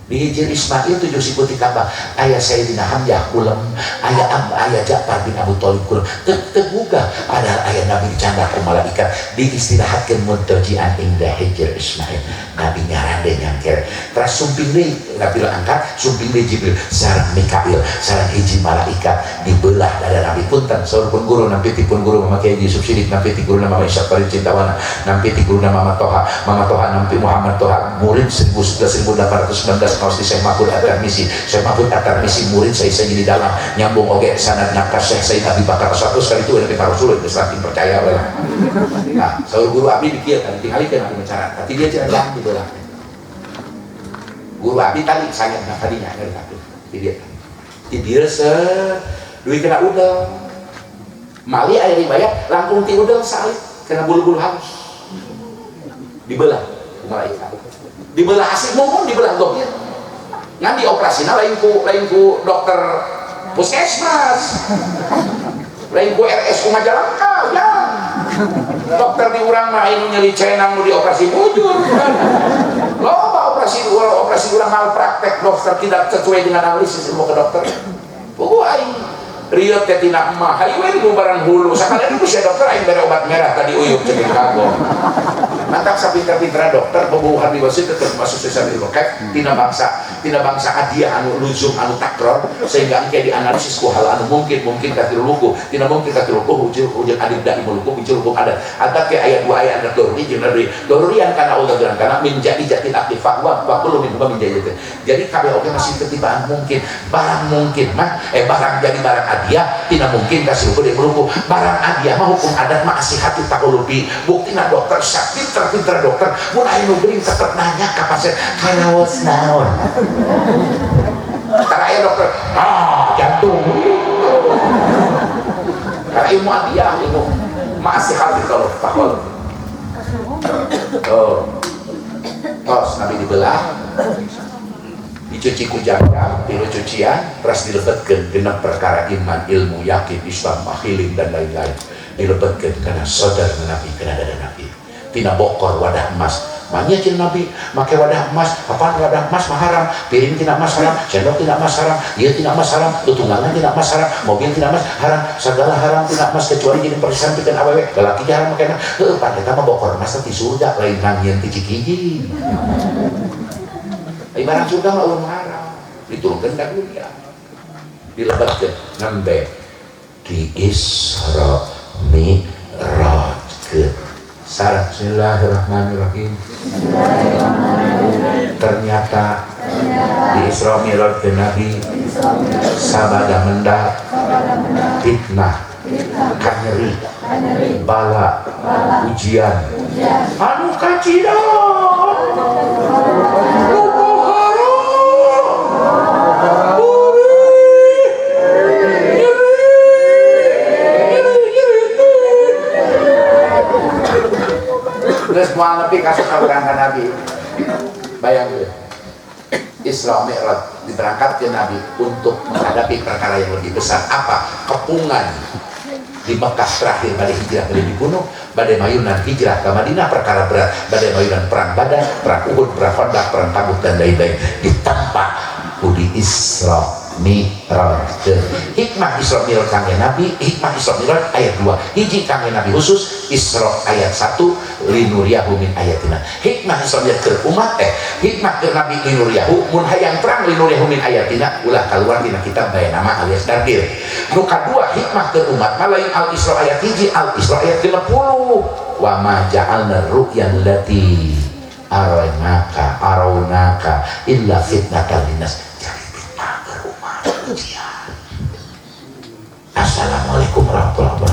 Di Hijir Ismail 7 siku ti Ka'bah aya Sayyidina Hamzah kulem, aya aya Ja'far bin Abu Thalib kulem, teu gugah padahal aya Nabi dicandak ku malaikat diistirahatkeun muntajian inda Hijir Ismail. Nabi nyarande nyangker teras sumping deui Nabi angkat sumping deui Jibril sareng Mikail sareng hiji malaikat dibelah dada Nabi. Punten saur pun guru nampi ti pun guru Mama Kiai Yusuf Sidik nampi ti guruna Mama Isya Farid Cintawana nampi ti guruna Mama Toha, Mama Toha nampi Muhammad Toha murid 1819 kaos di Syekh Mahfud At-Tarmisi. Syekh Mahfud At-Tarmisi murid saya jadi dalam nyambung oge sanad nakas Syekh Said Abi Bakar 100 kali itu lebih Rasul geus saking percaya we lah. Nah, saur guru abdi di kieu kan ditinggalikeun abdi bicara. Tapi dia cenah jang dibelah. Guru abdi tadi sayang nah tadinya ngerti ti dia. Ti dieu duit kena udel. Mali aya riwayat langkung ti udel salib kena bulu-bulu halus. Dibelah ku malaikat. Dibelah asih mumun dibelah dohir. Ngan dioperasina lain ku dokter puskesmas. Lain ku RSU Majalengka, ya. Dokter di urang mah anu nyeri cenang nu dioperasi bujur kan. Loba operasi urang malpraktek dokter tidak sesuai dengan analisis ilmu kedokteran. Puguh aing rieu teh tina emah, hayu we di barang hulu. Sakalian ku sia dokter aing bere obat merah tadi uyup ceuk kagok. Mantap sapinter-pinter dokter pembuhan di wasit tetep masuk sesar ilmu kek tina bangsa adia anu luzum anu takror sehingga engke dianalisis ku hal anu mungkin katilu lugu tina mungkin katilu lugu hujul adib da imul lugu hujul hukum adat atap ke ayat 2 ayat ada doruri jeung dorurian kana ulah kana min jadi jatil aktif wa kullu min huma min jadi. Jadi kabeh oge masih ketibaan mungkin barang mungkin mah barang jadi barang adia tina mungkin kasih hukum lugu barang adia mah hukum adat mah asihati takulubi buktina dokter sakit pinter dokter mun aya nu geuring tetep nanya ka pasien karaos naon tara aya dokter jantung karena ilmu adiah ilmu masih hati kalau takol oh tos Nabi dibelah Dicuci ku jam-jam, tilu cucian, terus dilebetkeun genep perkara iman, ilmu, yakin, Islam, mahilim dan lain-lain. Dilebetkeun kana sodar Nabi, kana dada Nabi. Tina bokor wadah emas. Manya cenah Nabi, make wadah emas, apaan wadah emas mah haram, piring tina emas haram, sendok tina emas haram, ieu tina emas haram, tutunggangan tina emas haram, mobil tina emas haram, segala haram tina emas kecuali jadi persisan pikeun awewe, lalaki haram make emas. Heueuh pan eta mah bokor emas teh ti surga lain nangieun ti Cikijing. Ai barang surga mah eueuh haram, diturunkeun ka dunia. Dilebetkeun nembe di Isra Mi'rajkeun. Sarah, bismillahirrahmanirrahim. Ternyata di Isra Mi'raj ke Nabi sabada mendak fitnah, kanyeri, bala, ujian, anu kacida, terus moal nepi ka saurang ka Nabi. Bayangkeun Isra Mi'raj diberangkatkeun Nabi untuk menghadapi perkara yang lebih besar. Apa? Kepungan di Mekah terakhir bade hijrah bade dibunuh, bade mayunan hijrah ke Madinah perkara berat, bade mayunan perang Badar, perang Uhud, perang Khandaq, perang Tabuk dan lain-lain. Ditempa ku di Isra Mi'raj. Hikmah Isra Mi'raj kangge Nabi, hikmah Isra Mi'raj ayat 2. Hiji kangge Nabi khusus Isra ayat 1 linuriyahu min ayatina. Hikmah Isra Mi'raj keur umat hikmah keur Nabi linuriyahu mun hayang terang linuriyahu min ayatina ulah kaluar dina kitab bae nama alias dardir. Nu kadua hikmah keur umat mah lain Al Isra ayat 1, Al Isra ayat 60. Wa ma ja'alna ru'yan lati araynaka arawnaka illa fitnatan linnas. Assalamualaikum warahmatullahi wabarakatuh.